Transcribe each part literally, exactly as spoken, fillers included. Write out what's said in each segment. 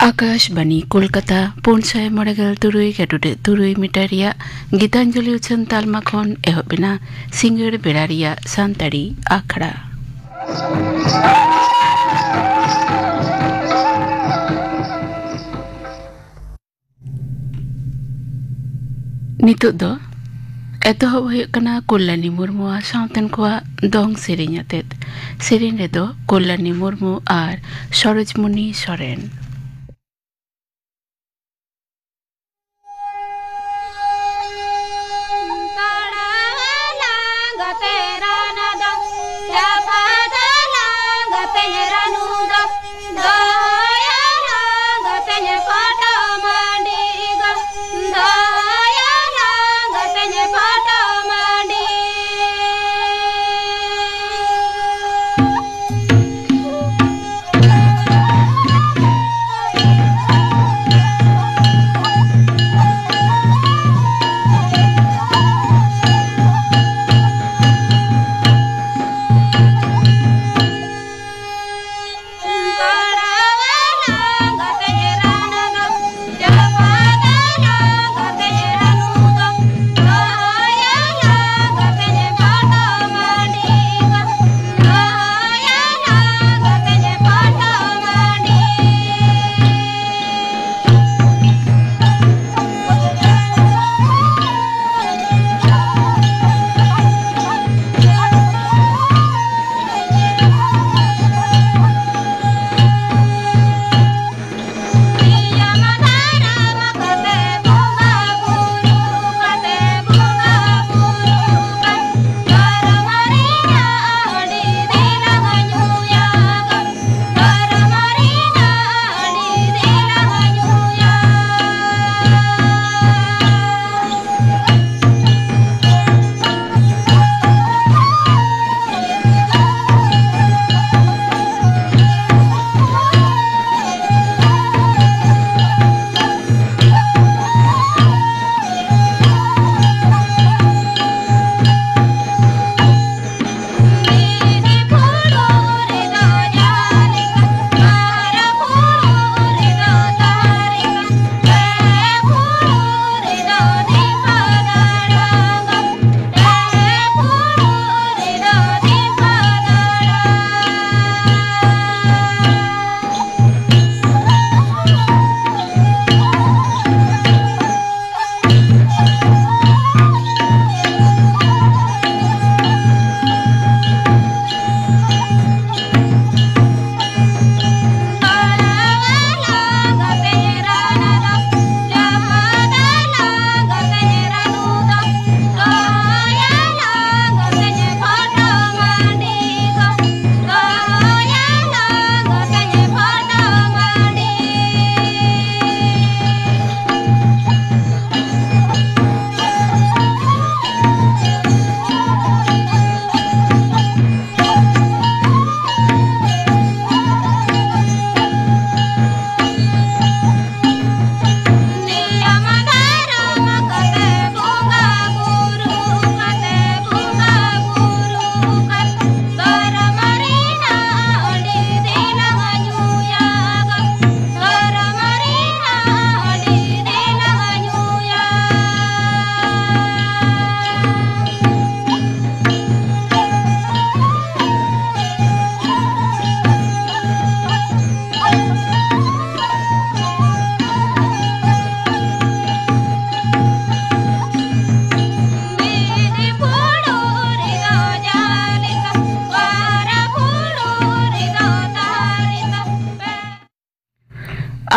ᱟᱠᱟᱥᱵᱟᱱᱤ ᱠᱳᱞᱠᱟᱛᱟ, ᱯᱩᱱ ᱥᱟᱭ ᱢᱚᱬᱮ ᱜᱮᱞ ᱛᱩᱨᱩᱭ ᱜᱟᱹᱰᱩᱰᱟᱹᱜ ᱛᱩᱨᱩᱭ ᱢᱤᱴᱟᱨ ᱨᱮᱭᱟᱜ ᱜᱤᱛᱟᱧᱡᱚᱞᱤ ᱩᱪᱷᱟᱹᱱ ᱛᱟᱞᱢᱟ ᱠᱷᱚᱱ ᱮᱦᱚᱵ ᱮᱱᱟ ᱥᱤᱸᱜᱟᱹᱲ ᱵᱮᱲᱟ ᱨᱮᱭᱟᱜ ᱥᱟᱱᱛᱟᱲᱤ ᱟᱠᱷᱲᱟ᱾ ᱱᱤᱛᱚᱜ ᱫᱚ ᱮᱛᱚᱦᱚᱵ ᱦᱩᱭᱩᱜ ᱠᱟᱱᱟ ᱠᱚᱞᱞᱟᱱᱤ ᱢᱩᱨᱢᱩᱣᱟᱜ ᱥᱟᱶᱛᱮᱱ ᱠᱚᱣᱟᱜ ᱫᱚᱝ ᱥᱮᱨᱮᱧ ᱟᱛᱮᱫ᱾ ᱥᱮᱨᱮᱧ ᱨᱮᱫᱚ ᱠᱚᱞᱞᱟᱱᱤ ᱢᱩᱨᱢᱩ ᱟᱨ ᱥᱚᱨᱳᱡᱽᱢᱩᱱᱤ ᱥᱚᱨᱮᱱ᱾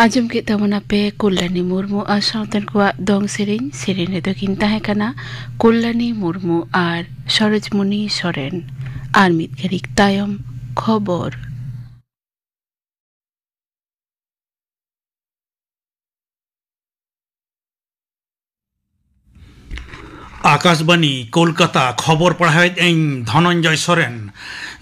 ᱟᱸᱡᱚᱢ ᱠᱮᱫ ᱛᱟᱵᱚᱱᱟᱯᱮ ᱠᱚᱞᱞᱟᱱᱤ ᱢᱩᱨᱢᱩ ᱟᱨ ᱥᱟᱶᱛᱮᱱ ᱠᱚᱣᱟᱜ ᱫᱚᱝ ᱥᱮᱨᱮᱧ᱾ ᱥᱮᱨᱮᱧ ᱨᱮᱫᱚ ᱠᱤᱱ ᱛᱟᱦᱮᱸ ᱠᱟᱱᱟ ᱠᱚᱞᱞᱟᱱᱤ ᱢᱩᱨᱢᱩ ᱟᱨ ᱥᱚᱨᱳᱡᱽᱢᱩᱱᱤ ᱥᱚᱨᱮᱱ᱾ ᱟᱨ ᱢᱤᱫ ᱜᱷᱟᱹᱲᱤᱡ ᱛᱟᱭᱚᱢ ᱠᱷᱚᱵᱚᱨ᱾ ᱟᱠᱟᱥᱵᱟᱱᱤ, ᱠᱳᱞᱠᱟᱛᱟ, ᱠᱷᱚᱵᱚᱨ ᱯᱟᱲᱦᱟᱣᱮᱫ ᱟᱹᱧ ᱫᱷᱚᱱᱚᱱᱡᱚᱭ ᱥᱚᱨᱮᱱ᱾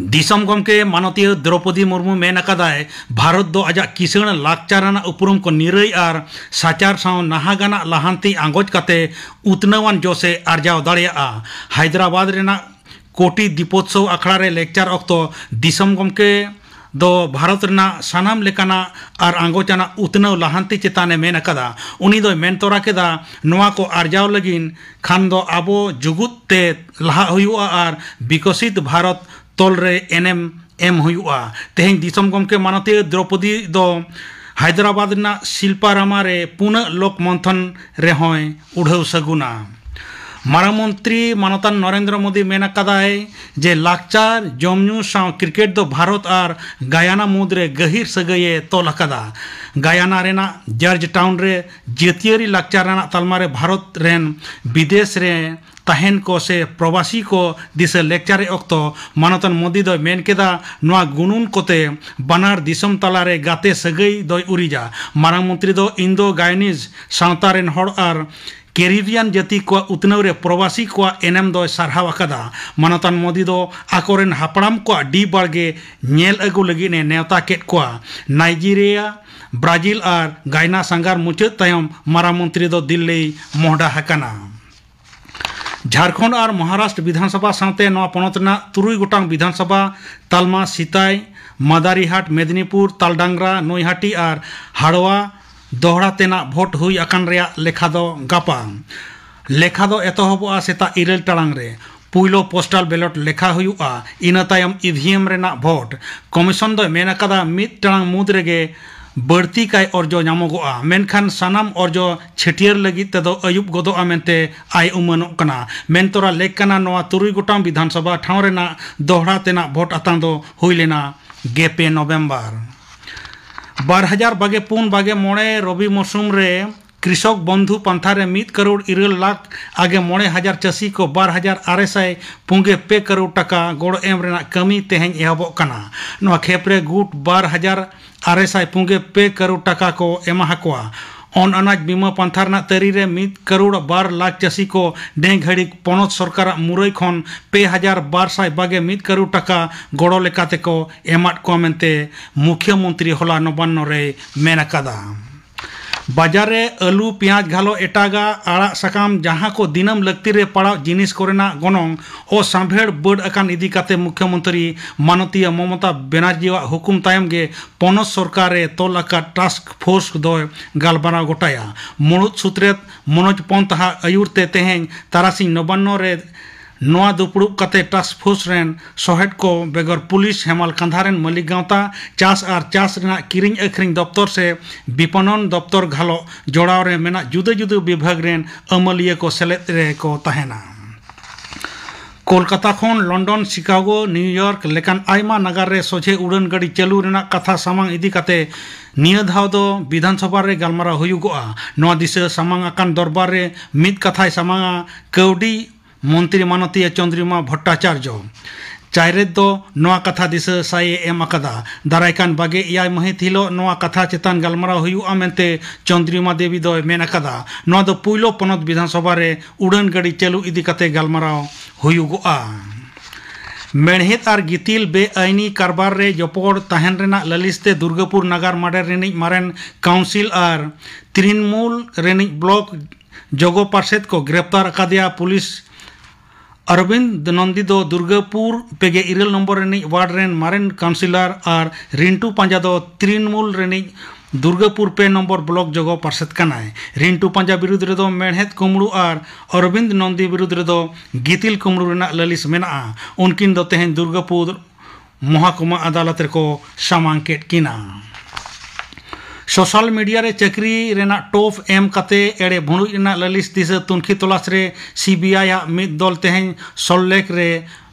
ᱫᱤᱥᱚᱢ ᱜᱚᱢᱠᱮ ᱢᱟᱱᱚᱛᱤᱭᱟᱹ ᱫᱨᱚᱯᱚᱫᱤ ᱢᱩᱨᱢᱩ ᱢᱮᱱ ᱟᱠᱟᱫᱟᱭ, ᱵᱷᱟᱨᱚᱛ ᱫᱚ ᱟᱡᱟᱜ ᱠᱤᱥᱟᱹᱬ ᱞᱟᱠᱪᱟᱨ ᱟᱱᱟᱜ ᱩᱯᱨᱩᱢ ᱠᱚ ᱱᱤᱨᱟᱹᱭ ᱟᱨ ᱥᱟᱪᱟᱨ ᱥᱟᱶ ᱱᱟᱦᱟᱜ ᱟᱱᱟᱜ ᱞᱟᱦᱟᱱᱛᱤ ᱟᱸᱜᱚᱪ ᱠᱟᱛᱮ ᱩᱛᱱᱟᱹᱣᱟᱱ ᱡᱚᱥᱮ ᱟᱨᱡᱟᱣ ᱫᱟᱲᱮᱭᱟᱜᱼᱟ᱾ ᱦᱟᱭᱫᱨᱟᱵᱟᱫᱽ ᱨᱮᱱᱟᱜ ᱠᱳᱴᱤ ᱫᱤᱯᱳᱛᱥᱚᱵᱽ ᱟᱠᱷᱲᱟ ᱨᱮ ᱞᱮᱠᱪᱟᱨ ᱚᱠᱛᱚ ᱫᱤᱥᱚᱢ ᱜᱚᱢᱠᱮ ᱫᱚ ᱵᱷᱟᱨᱚᱛ ᱨᱮᱱᱟᱜ ᱥᱟᱱᱟᱢ ᱞᱮᱠᱟᱱᱟᱜ ᱟᱨ ᱟᱸᱜᱚᱪ ᱟᱱᱟᱜ ᱩᱛᱱᱟᱹᱣ ᱞᱟᱦᱟᱱᱛᱤ ᱪᱮᱛᱟᱱ ᱮ ᱢᱮᱱ ᱟᱠᱟᱫᱟ᱾ ᱩᱱᱤ ᱫᱚᱭ ᱢᱮᱱ ᱛᱚᱨᱟ ᱠᱮᱫᱟ, ᱱᱚᱣᱟ ᱠᱚ ᱟᱨᱡᱟᱣ ᱞᱟᱹᱜᱤᱫ ᱠᱷᱟᱱ ᱫᱚ ᱟᱵᱚ ᱡᱩᱜᱩᱫ ᱛᱮ ᱞᱟᱦᱟᱜ ᱦᱩᱭᱩᱜᱼᱟ ᱟᱨ ᱵᱤᱠᱚᱥᱤᱛ ᱵᱷᱟᱨᱚᱛ ᱛᱚᱞ ᱨᱮ ᱮᱱᱮᱢ ᱮᱢ ᱦᱩᱭᱩᱜᱼᱟ᱾ ᱛᱮᱦᱮᱧ ᱫᱤᱥᱚᱢ ᱜᱚᱢᱠᱮ ᱢᱟᱱᱚᱛᱤᱭᱟᱹ ᱫᱨᱚᱯᱚᱫᱤ ᱫᱚ ᱦᱟᱭᱫᱨᱟᱵᱟᱫᱽ ᱨᱮᱱᱟᱜ ᱥᱤᱞᱯᱟᱨᱟᱢᱟ ᱨᱮ ᱯᱩᱱᱟᱹᱜ ᱞᱳᱠ ᱢᱚᱱᱛᱷᱚᱱ ᱨᱮᱦᱚᱸᱭ ᱩᱰᱷᱟᱹᱣ ᱥᱟᱹᱜᱩᱱᱟ᱾ ᱢᱟᱨᱟᱝ ᱢᱚᱱᱛᱨᱤ ᱢᱟᱱᱚᱛᱟᱱ ᱱᱚᱨᱮᱱᱫᱨᱚ ᱢᱳᱫᱤ ᱢᱮᱱ ᱟᱠᱟᱫᱟᱭ ᱡᱮ ᱞᱟᱠᱪᱟᱨ, ᱡᱚᱢ ᱧᱩ ᱥᱟᱶ ᱠᱨᱤᱠᱮᱴ ᱫᱚ ᱵᱷᱟᱨᱚᱛ ᱟᱨ ᱜᱟᱭᱟᱱᱟ ᱢᱩᱫᱽᱨᱮ ᱜᱟᱹᱦᱤᱨ ᱥᱟᱹᱜᱟᱹᱭᱮ ᱛᱚᱞ ᱟᱠᱟᱫᱟ᱾ ᱜᱟᱭᱟᱱᱟ ᱨᱮᱱᱟᱜ ᱡᱚᱨᱡᱽ ᱴᱟᱣᱩᱱ ᱨᱮ ᱡᱟᱹᱛᱤᱭᱟᱹᱨᱤ ᱞᱟᱠᱪᱟᱨ ᱨᱮᱱᱟᱜ ᱛᱟᱞᱢᱟ ᱨᱮ ᱵᱷᱟᱨᱚᱛ ᱨᱮᱱ ᱵᱤᱫᱮᱥ ᱨᱮ ᱛᱟᱦᱮᱱ ᱠᱚ ᱥᱮ ᱯᱨᱚᱵᱟᱥᱤ ᱠᱚ ᱫᱤᱥᱟᱹ ᱞᱮᱠᱪᱟᱨ ᱚᱠᱛᱚ ᱢᱟᱱᱚᱛᱟᱱ ᱢᱳᱫᱤ ᱫᱚᱭ ᱢᱮᱱ ᱠᱮᱫᱟ, ᱱᱚᱣᱟ ᱜᱩᱱᱩᱱ ᱠᱚᱛᱮ ᱵᱟᱱᱟᱨ ᱫᱤᱥᱚᱢ ᱛᱟᱞᱟᱨᱮ ᱜᱟᱛᱮ ᱥᱟᱹᱜᱟᱹᱭ ᱫᱚᱭ ᱩᱨᱤᱡᱟ᱾ ᱢᱟᱨᱟᱝ ᱢᱚᱱᱛᱨᱤ ᱫᱚ ᱤᱱᱫᱳ ᱜᱟᱭᱱᱤᱡᱽ ᱥᱟᱶᱛᱟ ᱨᱮᱱ ᱦᱚᱲ ᱟᱨ ᱠᱮᱨᱤᱵᱤᱭᱟᱱ ᱡᱟᱹᱛᱤ ᱠᱚᱣᱟᱜ ᱩᱛᱱᱟᱹᱣ ᱨᱮ ᱯᱨᱚᱵᱟᱥᱤ ᱠᱚᱣᱟᱜ ᱮᱱᱮᱢ ᱫᱚᱭ ᱥᱟᱨᱦᱟᱣ ᱟᱠᱟᱫᱟ᱾ ᱢᱟᱱᱚᱛᱟᱱ ᱢᱳᱫᱤ ᱫᱚ ᱟᱠᱚᱨᱮᱱ ᱦᱟᱯᱲᱟᱢ ᱠᱚᱣᱟᱜ ᱰᱤ ᱵᱟᱲᱜᱮ ᱧᱮᱞ ᱟᱹᱜᱩ ᱞᱟᱹᱜᱤᱫ ᱮ ᱱᱮᱣᱛᱟ ᱠᱮᱫ ᱠᱚᱣᱟ᱾ ᱱᱟᱭᱡᱮᱨᱤᱭᱟ, ᱵᱨᱟᱡᱤᱞ ᱟᱨ ᱜᱟᱭᱱᱟ ᱥᱟᱸᱜᱷᱟᱨ ᱢᱩᱪᱟᱹᱫ ᱛᱟᱭᱚᱢ ᱢᱟᱨᱟᱝ ᱢᱚᱱᱛᱨᱤ ᱫᱚ ᱫᱤᱞᱞᱤᱭ ᱢᱚᱦᱰᱟ ᱟᱠᱟᱱᱟ᱾ ᱡᱷᱟᱲᱠᱷᱚᱸᱰ ᱟᱨ ᱢᱚᱦᱟᱨᱟᱥᱴᱨ ᱵᱤᱫᱷᱟᱱᱥᱚᱵᱷᱟ ᱥᱟᱶᱛᱮ ᱱᱚᱣᱟ ᱯᱚᱱᱚᱛ ᱨᱮᱱᱟᱜ ᱛᱩᱨᱩᱭ ᱜᱚᱴᱟᱝ ᱵᱤᱫᱷᱟᱱᱥᱚᱵᱷᱟ ᱛᱟᱞᱢᱟ ᱥᱤᱛᱟᱭ, ᱢᱟᱫᱟᱨᱤᱦᱟᱴ, ᱢᱮᱫᱽᱱᱤᱯᱩᱨ, ᱛᱟᱞᱰᱟᱝᱨᱟ, ᱱᱚᱭᱦᱟᱴᱤ ᱟᱨ ᱦᱟᱲᱣᱟ ᱫᱚᱦᱲᱟ ᱛᱮᱱᱟᱜ ᱵᱷᱳᱴ ᱦᱩᱭ ᱟᱠᱟᱱ ᱨᱮᱭᱟᱜ ᱞᱮᱠᱷᱟ ᱫᱚ ᱜᱟᱯᱟ᱾ ᱞᱮᱠᱷᱟ ᱫᱚ ᱮᱛᱚᱦᱚᱵᱚᱜᱼᱟ ᱥᱮᱛᱟᱜ ᱤᱨᱟᱹᱞ ᱴᱟᱲᱟᱝ ᱨᱮ᱾ ᱯᱩᱭᱞᱩ ᱯᱳᱥᱴᱟᱞ ᱵᱮᱞᱚᱴ ᱞᱮᱠᱷᱟ ᱦᱩᱭᱩᱜᱼᱟ, ᱤᱱᱟᱹ ᱛᱟᱭᱚᱢ ᱤᱵᱷᱤᱮᱢ ᱨᱮᱱᱟᱜ ᱵᱷᱳᱴ᱾ ᱠᱚᱢᱤᱥᱚᱱ ᱫᱚᱭ ᱢᱮᱱ ᱟᱠᱟᱫᱟ, ᱢᱤᱫ ᱴᱟᱲᱟᱝ ᱢᱩᱫᱽ ᱨᱮᱜᱮ ᱵᱟᱹᱲᱛᱤ ᱠᱟᱭ ᱚᱨᱡᱚ ᱧᱟᱢᱚᱜᱚᱜᱼᱟ, ᱢᱮᱱᱠᱷᱟᱱ ᱥᱟᱱᱟᱢ ᱚᱨᱡᱚ ᱪᱷᱟᱹᱴᱭᱟᱹᱨ ᱞᱟᱹᱜᱤᱫ ᱛᱮᱫᱚ ᱟᱹᱭᱩᱵ ᱜᱚᱫᱚᱜᱼᱟ ᱢᱮᱱᱛᱮ ᱟᱭ ᱩᱢᱟᱹᱱᱚᱜ ᱠᱟᱱᱟ᱾ ᱢᱮᱱ ᱛᱚᱨᱟ ᱞᱮᱠ ᱠᱟᱱᱟ, ᱱᱚᱣᱟ ᱛᱩᱨᱩᱭ ᱜᱚᱴᱟᱝ ᱵᱤᱫᱷᱟᱱ ᱥᱚᱵᱷᱟ ᱴᱷᱟᱶ ᱨᱮᱱᱟᱜ ᱫᱚᱦᱲᱟ ᱛᱮᱱᱟᱜ ᱵᱷᱳᱴ ᱟᱛᱟᱝ ᱫᱚ ᱦᱩᱭ ᱞᱮᱱᱟ ᱜᱮᱞ ᱯᱮ ᱱᱚᱵᱷᱮᱢᱵᱚᱨ᱾ ᱵᱟᱨ ᱦᱟᱡᱟᱨ ᱵᱟᱜᱮ ᱯᱩᱱ ᱵᱟᱜᱮ ᱢᱚᱬᱮ ᱨᱚᱵᱤ ᱢᱚᱨᱥᱩᱢ ᱨᱮ ᱠᱨᱤᱥᱚᱠ ᱵᱚᱱᱫᱷᱩ ᱯᱟᱱᱛᱷᱟ ᱨᱮ ᱢᱤᱫ ᱠᱟᱨᱳᱲ ᱤᱨᱟᱹᱞ ᱞᱟᱠᱷ ᱟᱜᱮ ᱢᱚᱬᱮ ᱦᱟᱡᱟᱨ ᱪᱟᱹᱥᱤ ᱠᱚ ᱵᱟᱨ ᱦᱟᱡᱟᱨ ᱟᱨᱮ ᱥᱟᱭ ᱯᱩᱜᱮ ᱯᱮ ᱠᱟᱨᱳᱲ ᱴᱟᱠᱟ ᱜᱚᱲᱚ ᱮᱢ ᱨᱮᱱᱟᱜ ᱠᱟᱹᱢᱤ ᱛᱮᱦᱮᱧ ᱮᱦᱚᱵᱚᱜ ᱠᱟᱱᱟ᱾ ᱱᱚᱣᱟ ᱠᱷᱮᱯ ᱨᱮ ᱜᱩᱴ ᱵᱟᱨ ᱦᱟᱡᱟᱨ ᱟᱨᱮ ᱥᱟᱭ ᱯᱩᱜᱮ ᱯᱮ ᱠᱟᱨᱳᱲ ᱴᱟᱠᱟ ᱠᱚ ᱮᱢᱟ ᱦᱟᱠᱚᱣᱟ᱾ ᱚᱱ ᱟᱱᱟᱡ ᱵᱤᱢᱟᱹ ᱯᱟᱱᱛᱷᱟ ᱨᱮᱱᱟᱜ ᱛᱟᱹᱨᱤ ᱨᱮ ᱢᱤᱫ ᱠᱟᱨᱳᱲ ᱵᱟᱨ ᱞᱟᱠᱷ ᱪᱟᱹᱥᱤ ᱠᱚ ᱰᱮᱝ ᱜᱷᱟᱹᱲᱤᱠ ᱯᱚᱱᱚᱛ ᱥᱚᱨᱠᱟᱨᱟᱜ ᱢᱩᱨᱟᱹᱭ ᱠᱷᱚᱱ ᱯᱮ ᱦᱟᱡᱟᱨ ᱵᱟᱨ ᱥᱟᱭ ᱵᱟᱜᱮ ᱢᱤᱫ ᱠᱟᱨᱳᱲ ᱴᱟᱠᱟ ᱜᱚᱲᱚ ᱞᱮᱠᱟᱛᱮ ᱠᱚ ᱮᱢᱟᱫ ᱠᱚᱣᱟ ᱢᱮᱱᱛᱮ ᱢᱩᱠᱷᱭᱟᱹ ᱢᱚᱱᱛᱨᱤ ᱦᱚᱞᱟ ᱱᱚᱵᱟᱱᱱᱚ ᱨᱮᱭ ᱢᱮᱱ ᱟᱠᱟᱫᱟ᱾ ᱵᱟᱡᱟᱨ ᱨᱮ ᱟᱹᱞᱩ, ᱯᱮᱸᱭᱟᱡᱽ, ᱜᱷᱟᱞᱚ, ᱮᱴᱟᱜᱟᱜ ᱟᱲᱟᱜ ᱥᱟᱠᱟᱢ, ᱡᱟᱦᱟᱸ ᱠᱚ ᱫᱤᱱᱟᱹᱢ ᱞᱟᱹᱠᱛᱤ ᱨᱮ ᱯᱟᱲᱟᱣ ᱡᱤᱱᱤᱥ ᱠᱚᱨᱮᱱᱟᱜ ᱜᱚᱱᱚᱝ ᱚᱥᱟᱢᱵᱷᱮᱲ ᱵᱟᱹᱰ ᱟᱠᱟᱱ ᱤᱫᱤ ᱠᱟᱛᱮ ᱢᱩᱠᱷᱭᱚᱢᱚᱱᱛᱨᱤ ᱢᱟᱱᱚᱛᱤᱭᱟᱹ ᱢᱚᱢᱚᱛᱟ ᱵᱮᱱᱟᱨᱡᱤᱣᱟᱜ ᱦᱩᱠᱩᱢ ᱛᱟᱭᱚᱢ ᱜᱮ ᱯᱚᱱᱚᱛ ᱥᱚᱨᱠᱟᱨ ᱮ ᱛᱚᱞ ᱟᱠᱟᱫ ᱴᱟᱥᱠ ᱯᱷᱳᱨᱥ ᱫᱚᱭ ᱜᱟᱞᱢᱟᱨᱟᱣ ᱜᱚᱴᱟᱭᱟ᱾ ᱢᱩᱲᱩᱫ ᱥᱩᱛᱨᱮᱛ ᱢᱚᱱᱳᱡᱽ ᱯᱚᱱᱛᱷᱟᱦᱟᱜ ᱟᱹᱭᱩᱨ ᱛᱮ ᱛᱮᱦᱮᱧ ᱛᱟᱨᱟᱥᱤᱧ ᱱᱚᱵᱟᱱᱱᱚ ᱨᱮ ᱱᱚᱣᱟ ᱫᱩᱯᱲᱩᱵ ᱠᱟᱛᱮ ᱴᱟᱥᱠ ᱯᱷᱳᱨᱥ ᱨᱮᱱ ᱥᱚᱦᱮᱫ ᱠᱚ ᱵᱮᱜᱚᱨ ᱯᱩᱞᱤᱥ ᱦᱮᱢᱟᱞ ᱠᱟᱸᱫᱷᱟ ᱨᱮᱱ ᱢᱟᱹᱞᱤᱠ ᱜᱟᱶᱛᱟ, ᱪᱟᱥ ᱟᱨ ᱪᱟᱥ ᱨᱮᱱᱟᱜ ᱠᱤᱨᱤᱧ ᱟᱹᱠᱷᱨᱤᱧ ᱫᱚᱯᱛᱚᱨ ᱥᱮ ᱵᱤᱯᱚᱱᱚᱱ ᱫᱚᱯᱛᱚᱨ ᱜᱷᱟᱞᱚᱜ ᱡᱚᱲᱟᱣ ᱨᱮ ᱢᱮᱱᱟᱜ ᱡᱩᱫᱟᱹ ᱡᱩᱫᱟᱹ ᱵᱤᱵᱷᱟᱜᱽ ᱨᱮᱱ ᱟᱹᱢᱟᱹᱞᱤᱭᱟᱹ ᱠᱚ ᱥᱮᱞᱮᱫ ᱨᱮ ᱠᱚ ᱛᱟᱦᱮᱱᱟ᱾ ᱠᱳᱞᱠᱟᱛᱟ ᱠᱷᱚᱱ ᱞᱚᱱᱰᱚᱱ, ᱥᱤᱠᱟᱜᱳ, ᱱᱤᱭᱩᱭᱚᱨᱠ ᱞᱮᱠᱟᱱ ᱟᱭᱢᱟ ᱱᱟᱜᱟᱨ ᱨᱮ ᱥᱚᱡᱷᱮ ᱩᱰᱟᱹᱱ ᱜᱟᱹᱰᱤ ᱪᱟᱹᱞᱩ ᱨᱮᱱᱟᱜ ᱠᱟᱛᱷᱟ ᱥᱟᱢᱟᱝ ᱤᱫᱤ ᱠᱟᱛᱮ ᱱᱤᱭᱟᱹ ᱫᱷᱟᱣ ᱫᱚ ᱵᱤᱫᱷᱟᱱ ᱥᱚᱵᱷᱟ ᱨᱮ ᱜᱟᱞᱢᱟᱨᱟᱣ ᱦᱩᱭᱩᱜᱚᱜᱼᱟ᱾ ᱱᱚᱣᱟ ᱫᱤᱥᱟᱹ ᱥᱟᱢᱟᱝ ᱟᱠᱟᱱ ᱫᱚᱨᱵᱟᱨ ᱨᱮ ᱢᱤᱫ ᱠᱟᱛᱷᱟᱭ ᱥᱟᱢᱟᱝᱟ ᱠᱟᱹᱣᱰᱤ ᱢᱚᱱᱛᱨᱤ ᱢᱟᱱᱚᱛᱤᱭᱟᱹ ᱪᱚᱱᱫᱨᱤᱢᱟ ᱵᱷᱚᱴᱴᱟᱪᱟᱨᱡᱚ᱾ ᱪᱟᱭᱨᱮᱛ ᱫᱚ ᱱᱚᱣᱟ ᱠᱟᱛᱷᱟ ᱫᱤᱥᱟᱹ ᱥᱟᱭ ᱮ ᱮᱢ ᱟᱠᱟᱫᱟ᱾ ᱫᱟᱨᱟᱭ ᱠᱟᱱ ᱵᱟᱜᱮ ᱮᱭᱟᱭ ᱢᱟᱹᱦᱤᱛ ᱦᱤᱞᱳᱜ ᱱᱚᱣᱟ ᱠᱟᱛᱷᱟ ᱪᱮᱛᱟᱱ ᱜᱟᱞᱢᱟᱨᱟᱣ ᱦᱩᱭᱩᱜᱼᱟ ᱢᱮᱱᱛᱮ ᱪᱚᱱᱫᱨᱤᱢᱟ ᱫᱮᱵᱤ ᱫᱚᱭ ᱢᱮᱱ ᱟᱠᱟᱫᱟ᱾ ᱱᱚᱣᱟ ᱫᱚ ᱯᱩᱭᱞᱩ ᱯᱚᱱᱚᱛ ᱵᱤᱫᱷᱟᱱ ᱥᱚᱵᱷᱟ ᱨᱮ ᱩᱰᱟᱹᱱ ᱜᱟᱹᱰᱤ ᱪᱟᱹᱞᱩ ᱤᱫᱤ ᱠᱟᱛᱮ ᱜᱟᱞᱢᱟᱨᱟᱣ ᱦᱩᱭᱩᱜᱚᱜᱼᱟ᱾ ᱢᱮᱬᱦᱮᱫ ᱟᱨ ᱜᱤᱛᱤᱞ ᱵᱮᱟᱭᱤᱱᱤ ᱠᱟᱨᱵᱟᱨ ᱨᱮ ᱡᱚᱯᱚᱲ ᱛᱟᱦᱮᱱ ᱨᱮᱱᱟᱜ ᱞᱟᱹᱞᱤᱥ ᱛᱮ ᱫᱩᱨᱜᱟᱹᱯᱩᱨ ᱱᱟᱜᱟᱨ ᱢᱟᱰᱮᱨ ᱨᱤᱱᱤᱡ ᱢᱟᱨᱮᱱ ᱠᱟᱣᱩᱱᱥᱤᱞ ᱟᱨ ᱛᱨᱤᱱᱢᱩᱞ ᱨᱤᱱᱤᱡ ᱵᱞᱚᱠ ᱡᱚᱜᱚ ᱯᱟᱨᱥᱮᱛ ᱠᱚ ᱜᱨᱮᱯᱛᱟᱨ ᱟᱠᱟᱫᱮᱭᱟ᱾ ᱯᱩᱞᱤᱥ ᱚᱨᱵᱤᱱᱫ ᱱᱚᱱᱫᱤ ᱫᱚ ᱫᱩᱨᱜᱟᱹᱯᱩᱨ ᱯᱮᱜᱮ ᱤᱨᱟᱹᱞ ᱱᱚᱢᱵᱚᱨ ᱨᱤᱱᱤᱡ ᱣᱟᱨᱰ ᱨᱮᱱ ᱢᱟᱨᱮᱱ ᱠᱟᱣᱩᱱᱥᱤᱞᱚᱨ ᱟᱨ ᱨᱤᱱᱴᱩ ᱯᱟᱸᱡᱟ ᱫᱚ ᱛᱨᱤᱱᱢᱩᱞ ᱨᱤᱱᱤᱡ ᱫᱩᱨᱜᱟᱹᱯᱩᱨ ᱯᱮ ᱱᱚᱢᱵᱚᱨ ᱵᱞᱚᱠ ᱡᱚᱜᱚ ᱯᱟᱨᱥᱮᱛ ᱠᱟᱱᱟᱭ᱾ ᱨᱤᱱᱴᱩ ᱯᱟᱸᱡᱟ ᱵᱤᱨᱩᱫᱽ ᱨᱮᱫᱚ ᱢᱮᱬᱦᱮᱫ ᱠᱩᱢᱲᱩ ᱟᱨ ᱚᱨᱵᱤᱱᱫ ᱱᱚᱱᱫᱤ ᱵᱤᱨᱩᱫᱽ ᱨᱮᱫᱚ ᱜᱤᱛᱤᱞ ᱠᱩᱢᱲᱩ ᱨᱮᱱᱟᱜ ᱞᱟᱹᱞᱤᱥ ᱢᱮᱱᱟᱜᱼᱟ᱾ ᱩᱱᱠᱤᱱ ᱫᱚ ᱛᱮᱦᱮᱧ ᱫᱩᱨᱜᱟᱹᱯᱩᱨ ᱢᱚᱦᱟᱠᱩᱢᱟ ᱟᱫᱟᱞᱚᱛ ᱨᱮᱠᱚ ᱥᱟᱢᱟᱝ ᱠᱮᱫ ᱠᱤᱱᱟ᱾ ᱥᱳᱥᱟᱞ ᱢᱤᱰᱤᱭᱟ ᱨᱮ ᱪᱟᱹᱠᱨᱤ ᱨᱮᱱᱟᱜ ᱴᱳᱯ ᱮᱢ ᱠᱟᱛᱮ ᱮᱲᱮ ᱵᱷᱩᱸᱰᱩᱡ ᱨᱮᱱᱟᱜ ᱞᱟᱹᱞᱤᱥ ᱫᱤᱥᱟᱹ ᱛᱩᱱᱠᱷᱤ ᱛᱚᱞᱟᱥ ᱨᱮ ᱥᱤᱵᱤᱟᱭ ᱟᱜ ᱢᱤᱫ ᱫᱚᱞ ᱛᱮᱦᱮᱧ ᱥᱚᱞᱞᱮᱠ ᱨᱮ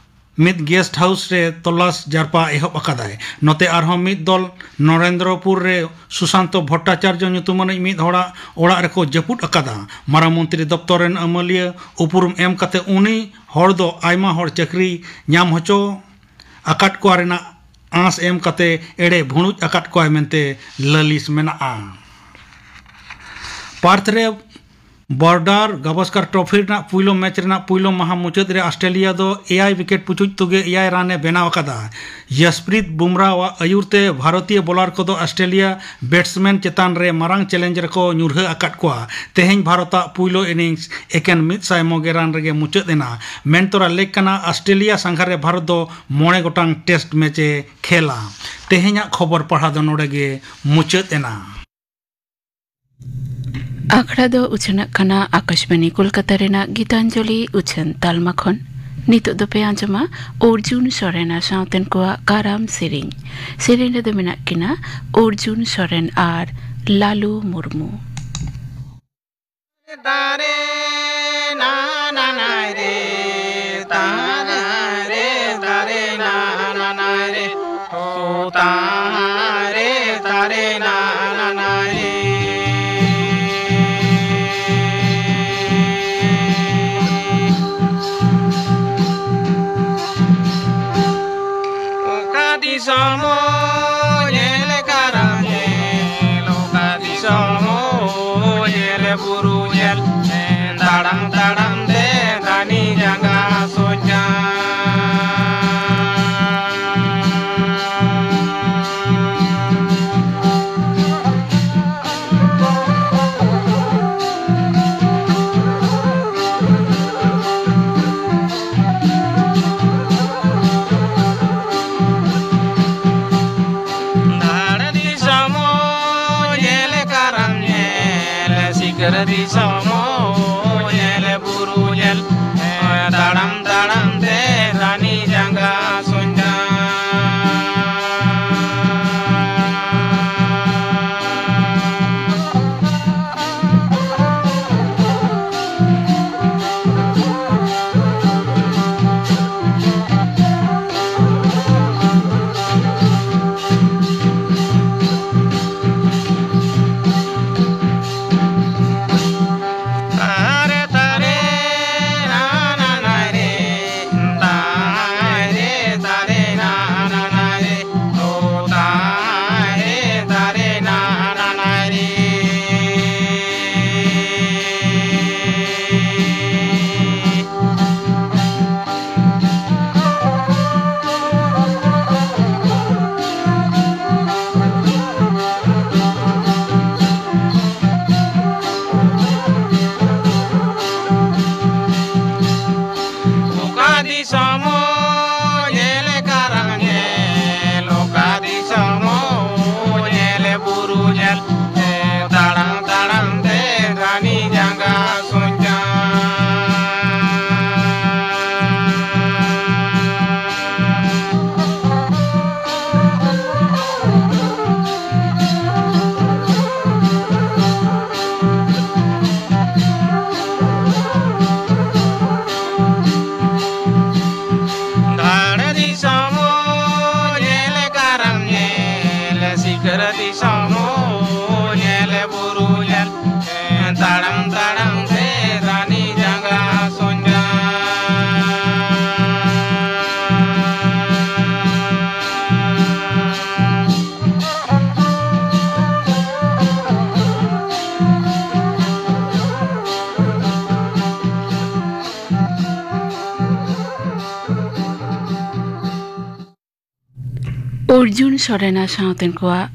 ᱢᱤᱫ ᱜᱮᱥᱴ ᱦᱟᱣᱩᱥ ᱨᱮ ᱛᱚᱞᱟᱥ ᱡᱟᱨᱯᱟ ᱮᱦᱚᱵ ᱟᱠᱟᱫᱟᱭ᱾ ᱱᱚᱛᱮ ᱟᱨᱦᱚᱸ ᱢᱤᱫ ᱫᱚᱞ ᱱᱚᱨᱮᱱᱫᱨᱚᱯᱩᱨ ᱨᱮ ᱥᱩᱥᱟᱱᱛᱚ ᱵᱷᱚᱴᱴᱟᱪᱟᱨᱡᱚ ᱧᱩᱛᱩᱢᱟᱱᱤᱡ ᱢᱤᱫ ᱦᱚᱲᱟᱜ ᱚᱲᱟᱜ ᱨᱮᱠᱚ ᱡᱟᱹᱯᱩᱫ ᱟᱠᱟᱫᱟ᱾ ᱢᱟᱨᱟᱝ ᱢᱚᱱᱛᱨᱤ ᱫᱚᱯᱛᱚᱨ ᱨᱮᱱ ᱟᱹᱢᱟᱹᱞᱤᱭᱟᱹ ᱩᱯᱨᱩᱢ ᱮᱢ ᱠᱟᱛᱮ ᱩᱱᱤ ᱦᱚᱲ ᱫᱚ ᱟᱭᱢᱟ ᱦᱚᱲ ᱪᱟᱹᱠᱨᱤ ᱧᱟᱢ ᱦᱚᱪᱚ ᱟᱠᱟᱫ ᱠᱚᱣᱟ ᱨᱮᱱᱟᱜ ᱟᱸᱥ ᱮᱢ ᱠᱟᱛᱮ ᱮᱲᱮ ᱵᱷᱩᱲᱩᱡ ᱟᱠᱟᱫ ᱠᱚᱣᱟᱭ ᱢᱮᱱᱛᱮ ᱞᱟᱹᱞᱤᱥ ᱢᱮᱱᱟᱜᱼᱟ᱾ ᱯᱟᱨᱛᱷ ᱨᱮ ᱵᱚᱨᱰᱟᱨ ᱜᱟᱵᱷᱚᱥᱠᱟᱨ ᱴᱨᱚᱯᱷᱤ ᱨᱮᱱᱟᱜ ᱯᱩᱭᱞᱩ ᱢᱮᱪ ᱨᱮᱱᱟᱜ ᱯᱩᱭᱞᱩ ᱢᱟᱦᱟ ᱢᱩᱪᱟᱹᱫ ᱨᱮ ᱚᱥᱴᱨᱮᱞᱤᱭᱟ ᱫᱚ ᱮᱭᱟᱭ ᱣᱤᱠᱮᱴ ᱯᱩᱪᱩᱡ ᱛᱩᱜᱮ ᱮᱭᱟᱭ ᱨᱟᱱ ᱮ ᱵᱮᱱᱟᱣ ᱟᱠᱟᱫᱟ᱾ ᱭᱟᱥᱯᱨᱤᱛ ᱵᱩᱢᱨᱟᱣᱟᱜ ᱟᱹᱭᱩᱨ ᱛᱮ ᱵᱷᱟᱨᱚᱛᱤᱭᱚ ᱵᱚᱞᱟᱨ ᱠᱚᱫᱚ ᱚᱥᱴᱨᱮᱞᱤᱭᱟ ᱵᱮᱴᱥᱢᱮᱱ ᱪᱮᱛᱟᱱ ᱨᱮ ᱢᱟᱨᱟᱝ ᱪᱮᱞᱮᱧᱡᱽ ᱨᱮᱠᱚ ᱧᱩᱨᱦᱟᱹ ᱟᱠᱟᱫ ᱠᱚᱣᱟ᱾ ᱛᱮᱦᱮᱧ ᱵᱷᱟᱨᱚᱛᱟᱜ ᱯᱩᱭᱞᱩ ᱤᱱᱤᱝᱥ ᱮᱠᱮᱱ ᱢᱤᱫ ᱥᱟᱭ ᱢᱚᱜᱮ ᱨᱟᱱ ᱨᱮᱜᱮ ᱢᱩᱪᱟᱹᱫ ᱮᱱᱟ᱾ ᱢᱮᱱ ᱛᱚᱨᱟ ᱞᱮᱠ ᱠᱟᱱᱟ, ᱚᱥᱴᱨᱮᱞᱤᱭᱟ ᱥᱟᱸᱜᱷᱟᱨ ᱨᱮ ᱵᱷᱟᱨᱚᱛ ᱫᱚ ᱢᱚᱬᱮ ᱜᱚᱴᱟᱝ ᱴᱮᱥᱴ ᱢᱮᱪ ᱮ ᱠᱷᱮᱞᱟ᱾ ᱛᱮᱦᱮᱧᱟᱜ ᱠᱷᱚᱵᱚᱨ ᱯᱟᱲᱦᱟᱣ ᱫᱚ ᱱᱚᱰᱮ ᱜᱮ ᱢᱩᱪᱟᱹᱫ ᱮᱱᱟ᱾ ᱟᱠᱷᱲᱟ ᱫᱚ ᱩᱪᱷᱟᱹᱱᱟᱜ ᱠᱟᱱᱟ ᱟᱠᱟᱥᱵᱟᱱᱤ ᱠᱳᱞᱠᱟᱛᱟ ᱨᱮᱱᱟᱜ ᱜᱤᱛᱟᱧᱡᱚᱞᱤ ᱩᱪᱷᱟᱹᱱ ᱛᱟᱞᱢᱟ ᱠᱷᱚᱱ᱾ ᱱᱤᱛᱚᱜ ᱫᱚᱯᱮ ᱟᱸᱡᱚᱢᱟ ᱚᱨᱡᱩᱱ ᱥᱚᱨᱮᱱ ᱟᱨ ᱥᱟᱶᱛᱮᱱ ᱠᱚᱣᱟᱜ ᱠᱟᱨᱟᱢ ᱥᱮᱨᱮᱧ᱾ ᱥᱮᱨᱮᱧ ᱨᱮᱫᱚ ᱢᱮᱱᱟᱜ ᱠᱤᱱᱟ ᱚᱨᱡᱩᱱ ᱥᱚᱨᱮᱱ ᱟᱨ ᱞᱟᱞᱩ ᱢᱩᱨᱢᱩ᱾ ᱛᱟᱨᱮ ᱱᱟ ᱱᱟ ᱱᱟᱭ ᱨᱮ, ᱛᱟᱨᱮ ᱛᱟᱨᱮ ᱱᱟ ᱱᱟ ᱱᱟᱭ ᱨᱮ, ᱳ ᱛᱟᱨᱮ ᱛᱟᱨᱮ ᱱᱟ ᱱᱟ ᱱᱟᱭ ᱨᱮ᱾ ᱚᱠᱟ ᱫᱤᱥᱚᱢ ᱦᱚᱸ ᱧᱮᱞ ᱠᱟᱨᱟᱢ ᱧᱮᱞ, ᱚᱠᱟ ᱫᱤᱥᱚᱢ ᱦᱚᱸ ᱧᱮᱞ ᱵᱩᱨᱩ ᱧᱮᱞ, ᱛᱟᱲᱟᱢ ᱛᱟᱲᱟᱢ ᱛᱮ ᱫᱟᱹᱱᱤ ᱡᱟᱸᱜᱟ ᱦᱟᱹᱥᱩᱧᱟ᱾ ᱚᱠᱟ ᱫᱤᱥᱚᱢ ᱦᱚᱸ ᱧᱮᱞ ᱠᱟᱨᱟᱢ ᱧᱮᱞ, ᱚᱠᱟ ᱫᱤᱥᱚᱢ ᱦᱚᱸ ᱧᱮᱞ ᱵᱩᱨᱩ ᱧᱮᱞ, ᱛᱟᱲᱟᱢ ᱛᱟᱲᱟᱢ ᱛᱮ ᱨᱟᱱᱤ ᱡᱟᱸᱜᱟ ᱥᱚᱧᱡᱟ᱾ ᱫᱷᱟᱲ ᱫᱤᱥᱚᱢ ᱧᱮᱞ ᱠᱟᱨᱟᱢ ᱧᱮᱞ, ᱥᱤᱠᱟᱹᱨ ᱫᱤᱥᱚᱢ ᱧᱮᱞ ᱵᱩᱨᱩ ᱧᱮᱞ, ᱛᱟᱲᱟᱢ ᱛᱟᱲᱟᱢ ᱛᱮ ᱨᱟᱱᱤ ᱡᱟᱸᱜᱟ ᱥᱚᱧᱡᱟ᱾ ᱚᱨᱡᱩᱱ ᱥᱚᱨᱮᱱ ᱟᱨ ᱥᱟᱶᱛᱮᱱ ᱠᱚᱣᱟᱜ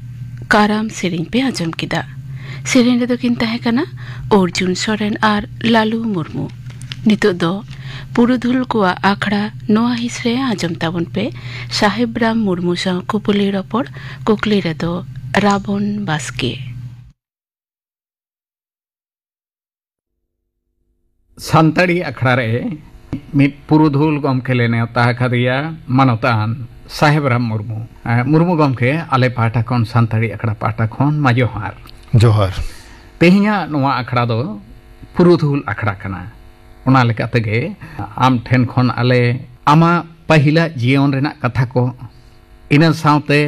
ᱠᱟᱨᱟᱢ ᱥᱮᱨᱮᱧ ᱯᱮ ᱟᱸᱡᱚᱢ ᱠᱮᱫᱟ᱾ ᱥᱮᱨᱮᱧ ᱨᱮᱫᱚ ᱠᱤᱱ ᱛᱟᱦᱮᱸ ᱠᱟᱱᱟ ᱚᱨᱡᱩᱱ ᱥᱚᱨᱮᱱ ᱟᱨ ᱞᱟᱞᱩ ᱢᱩᱨᱢᱩ᱾ ᱱᱤᱛᱚᱜ ᱫᱚ ᱯᱩᱨᱩᱫᱷᱩᱞ ᱠᱚᱣᱟᱜ ᱟᱠᱷᱲᱟ ᱱᱚᱣᱟ ᱦᱤᱸᱥ ᱨᱮ ᱟᱸᱡᱚᱢ ᱛᱟᱵᱚᱱ ᱯᱮ᱾ ᱥᱟᱦᱮᱵ ᱨᱟᱢ ᱢᱩᱨᱢᱩ ᱥᱟᱶ ᱠᱩᱯᱩᱞᱤ ᱨᱚᱯᱚᱲ, ᱠᱩᱠᱞᱤ ᱨᱮᱫᱚ ᱨᱟᱵᱚᱱ ᱵᱟᱥᱠᱮ᱾ ᱥᱟᱱᱛᱟᱲᱤ ᱟᱠᱷᱲᱟ ᱨᱮ ᱢᱤᱫ ᱯᱩᱨᱩᱫᱷᱩᱞ ᱜᱚᱢᱠᱮ ᱞᱮ ᱱᱮᱣᱛᱟ ᱟᱠᱟᱫᱮᱭᱟ, ᱢᱟᱱᱚᱛᱟᱱ ᱥᱟᱦᱮᱵ ᱨᱟᱢ ᱢᱩᱨᱢᱩ᱾ ᱮ, ᱢᱩᱨᱢᱩ ᱜᱚᱢᱠᱮ, ᱟᱞᱮ ᱯᱟᱦᱴᱟ ᱠᱷᱚᱱ, ᱥᱟᱱᱛᱟᱲᱤ ᱟᱠᱷᱲᱟ ᱯᱟᱦᱴᱟ ᱠᱷᱚᱱ ᱢᱟ ᱡᱚᱦᱟᱨ᱾ ᱡᱚᱦᱟᱨ᱾ ᱛᱮᱦᱮᱧᱟᱜ ᱱᱚᱣᱟ ᱟᱠᱷᱲᱟ ᱫᱚ ᱯᱩᱨᱩᱫᱷᱩᱞ ᱟᱠᱷᱲᱟ ᱠᱟᱱᱟ᱾ ᱚᱱᱟ ᱞᱮᱠᱟ ᱛᱮᱜᱮ ᱟᱢ ᱴᱷᱮᱱ ᱠᱷᱚᱱ ᱟᱞᱮ ᱟᱢᱟᱜ ᱯᱟᱹᱦᱤᱞᱟᱜ ᱡᱤᱭᱚᱱ ᱨᱮᱱᱟᱜ ᱠᱟᱛᱷᱟ ᱠᱚ, ᱤᱱᱟᱹ ᱥᱟᱶᱛᱮ